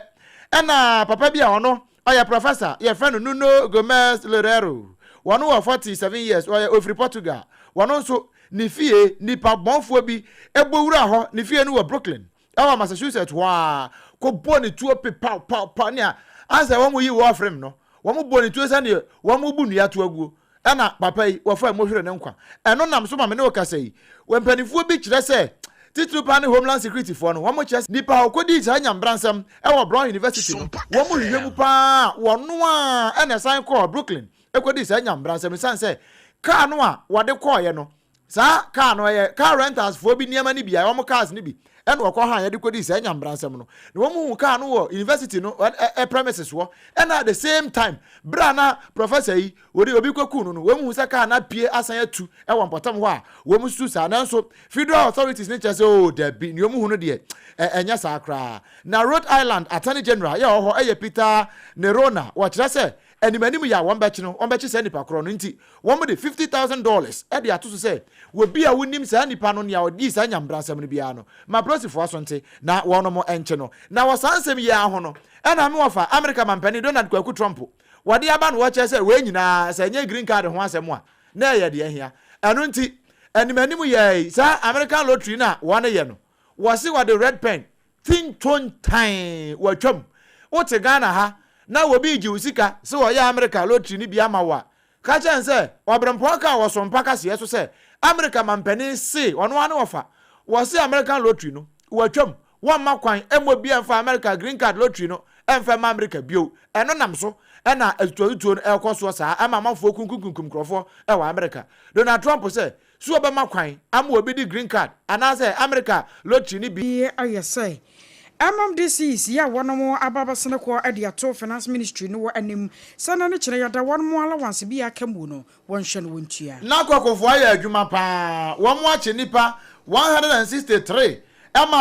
ɛna papa bi a ɔno Ɔyɛ professor, yɛfrɛ no Nuno Gomes Loureiro. Wɔno wɔ 47 years, ɔyɛ ofiri Portugal. Wɔno nso, ne fie, nipa bɔnfoɔ bi bɔ wuraa hɔ, ne fie no wɔ Brooklyn, ɛwɔ Massachusetts hɔ ara, kɔ bɔɔ ne tuo pe paw paw paw, nea ansɛ wɔn yi wɔ frem no, wɔn bɔɔ ne tuo sɛdeɛ wɔn bu nnua to aguo. Ɛna papa yi wɔfaa mu hwere ne nkwa. Ɛno nam so ma me ne wo kasa yi. Wɔ mpaninfoɔ bi kyerɛ sɛ, titiriw paa ne Homeland Security foɔ no, wɔn kyerɛ sɛ nipa a ɔkɔdii saa nyamebransɛm wɔ Brown University no, wɔn hwehwɛ mu paa a, wɔno ara na ɛsan kɔɔ Brooklyn kɔdii saa nyamebransɛm no, ɛsiane sɛ kaa no a wɔde kɔeɛ no, Saa car no ɛyɛ car rentals foɔ bi nneɛma no bi a wɔn cars no bi ɛna wɔkɔ han yɛde kɔdi saa nyambransɛm no na wɔn hu car no wɔ university no ɛ premises hɔ ɛna at the same time bere a na professor yi wɔde obi kɔku no no wɔn hu sɛ car no apue asan atu ɛwɔ mpɔtam hɔ a wɔn susu saa nanso federal authorities no kyerɛ sɛ oo oh, dabi nea wɔn hu no deɛ ɛnyɛ saa koraa na Rhode Island attorney general yɛ wɔ hɔ ɛyɛ Peter Nerona wɔkyerɛ sɛ Animanim yɛ a wɔbɛkye no, wɔbɛkye saa nipa korɔ no nti, wɔde $50,000 de ato so sɛ obi a wonim saa nipa no, nea ɔdii saa nyambransɛm no biara no, ma apolisifoɔ aso nte na wɔnom nkye no. Na wɔ saa nsɛm yi ara ho no, ɛna me wɔfa Amerika mampanin Donald Kwaku Trump wɔde aba no wɔkyerɛ sɛ wei nyinaa sɛ ɛnyɛ green card ho asɛm a na ɛyɛ deɛ ɛhia. Ɛno nti, animanim yɛ saa American lottery no a wɔyɛ no, wɔse wɔde red pen Tintontan watwam. Wote Ghana ha na obi regye wo sika sɛ ɔyɛ Amerika lottery no bi ama wo a, ka kyerɛ no sɛ ɔberempɔn kaa wɔ Sompa kaseɛ so sɛ Amerika mampanin se ɔno ara ne ɔfa. Wɔse American lottery no watwam, wɔmma kwan mma obiara mfa Amerika green card lottery no mfa mma Amerika bio. Ɛno nam so na atutuatutuo no rekɔ soɔ saa ma amanfoɔ kunkumkunkum nkurɔfoɔ wɔ Amerika. Donald Trump sɛ So wɔbɛma kwan ama obi de green card anaasɛ Amerika lottery no bi? Yi ayɛ sɛ MMDCs yi a wɔnom aba abɛsene kɔ de ato Finance Ministry no wɔ anim sɛ na ne kyerɛ yɛda wɔnom allowance bi a aka mu no wɔnhwɛ no wɔntua. Na kɔkɔfoɔ ayɛ adwuma paa, wɔn akye nnipa 163 ma.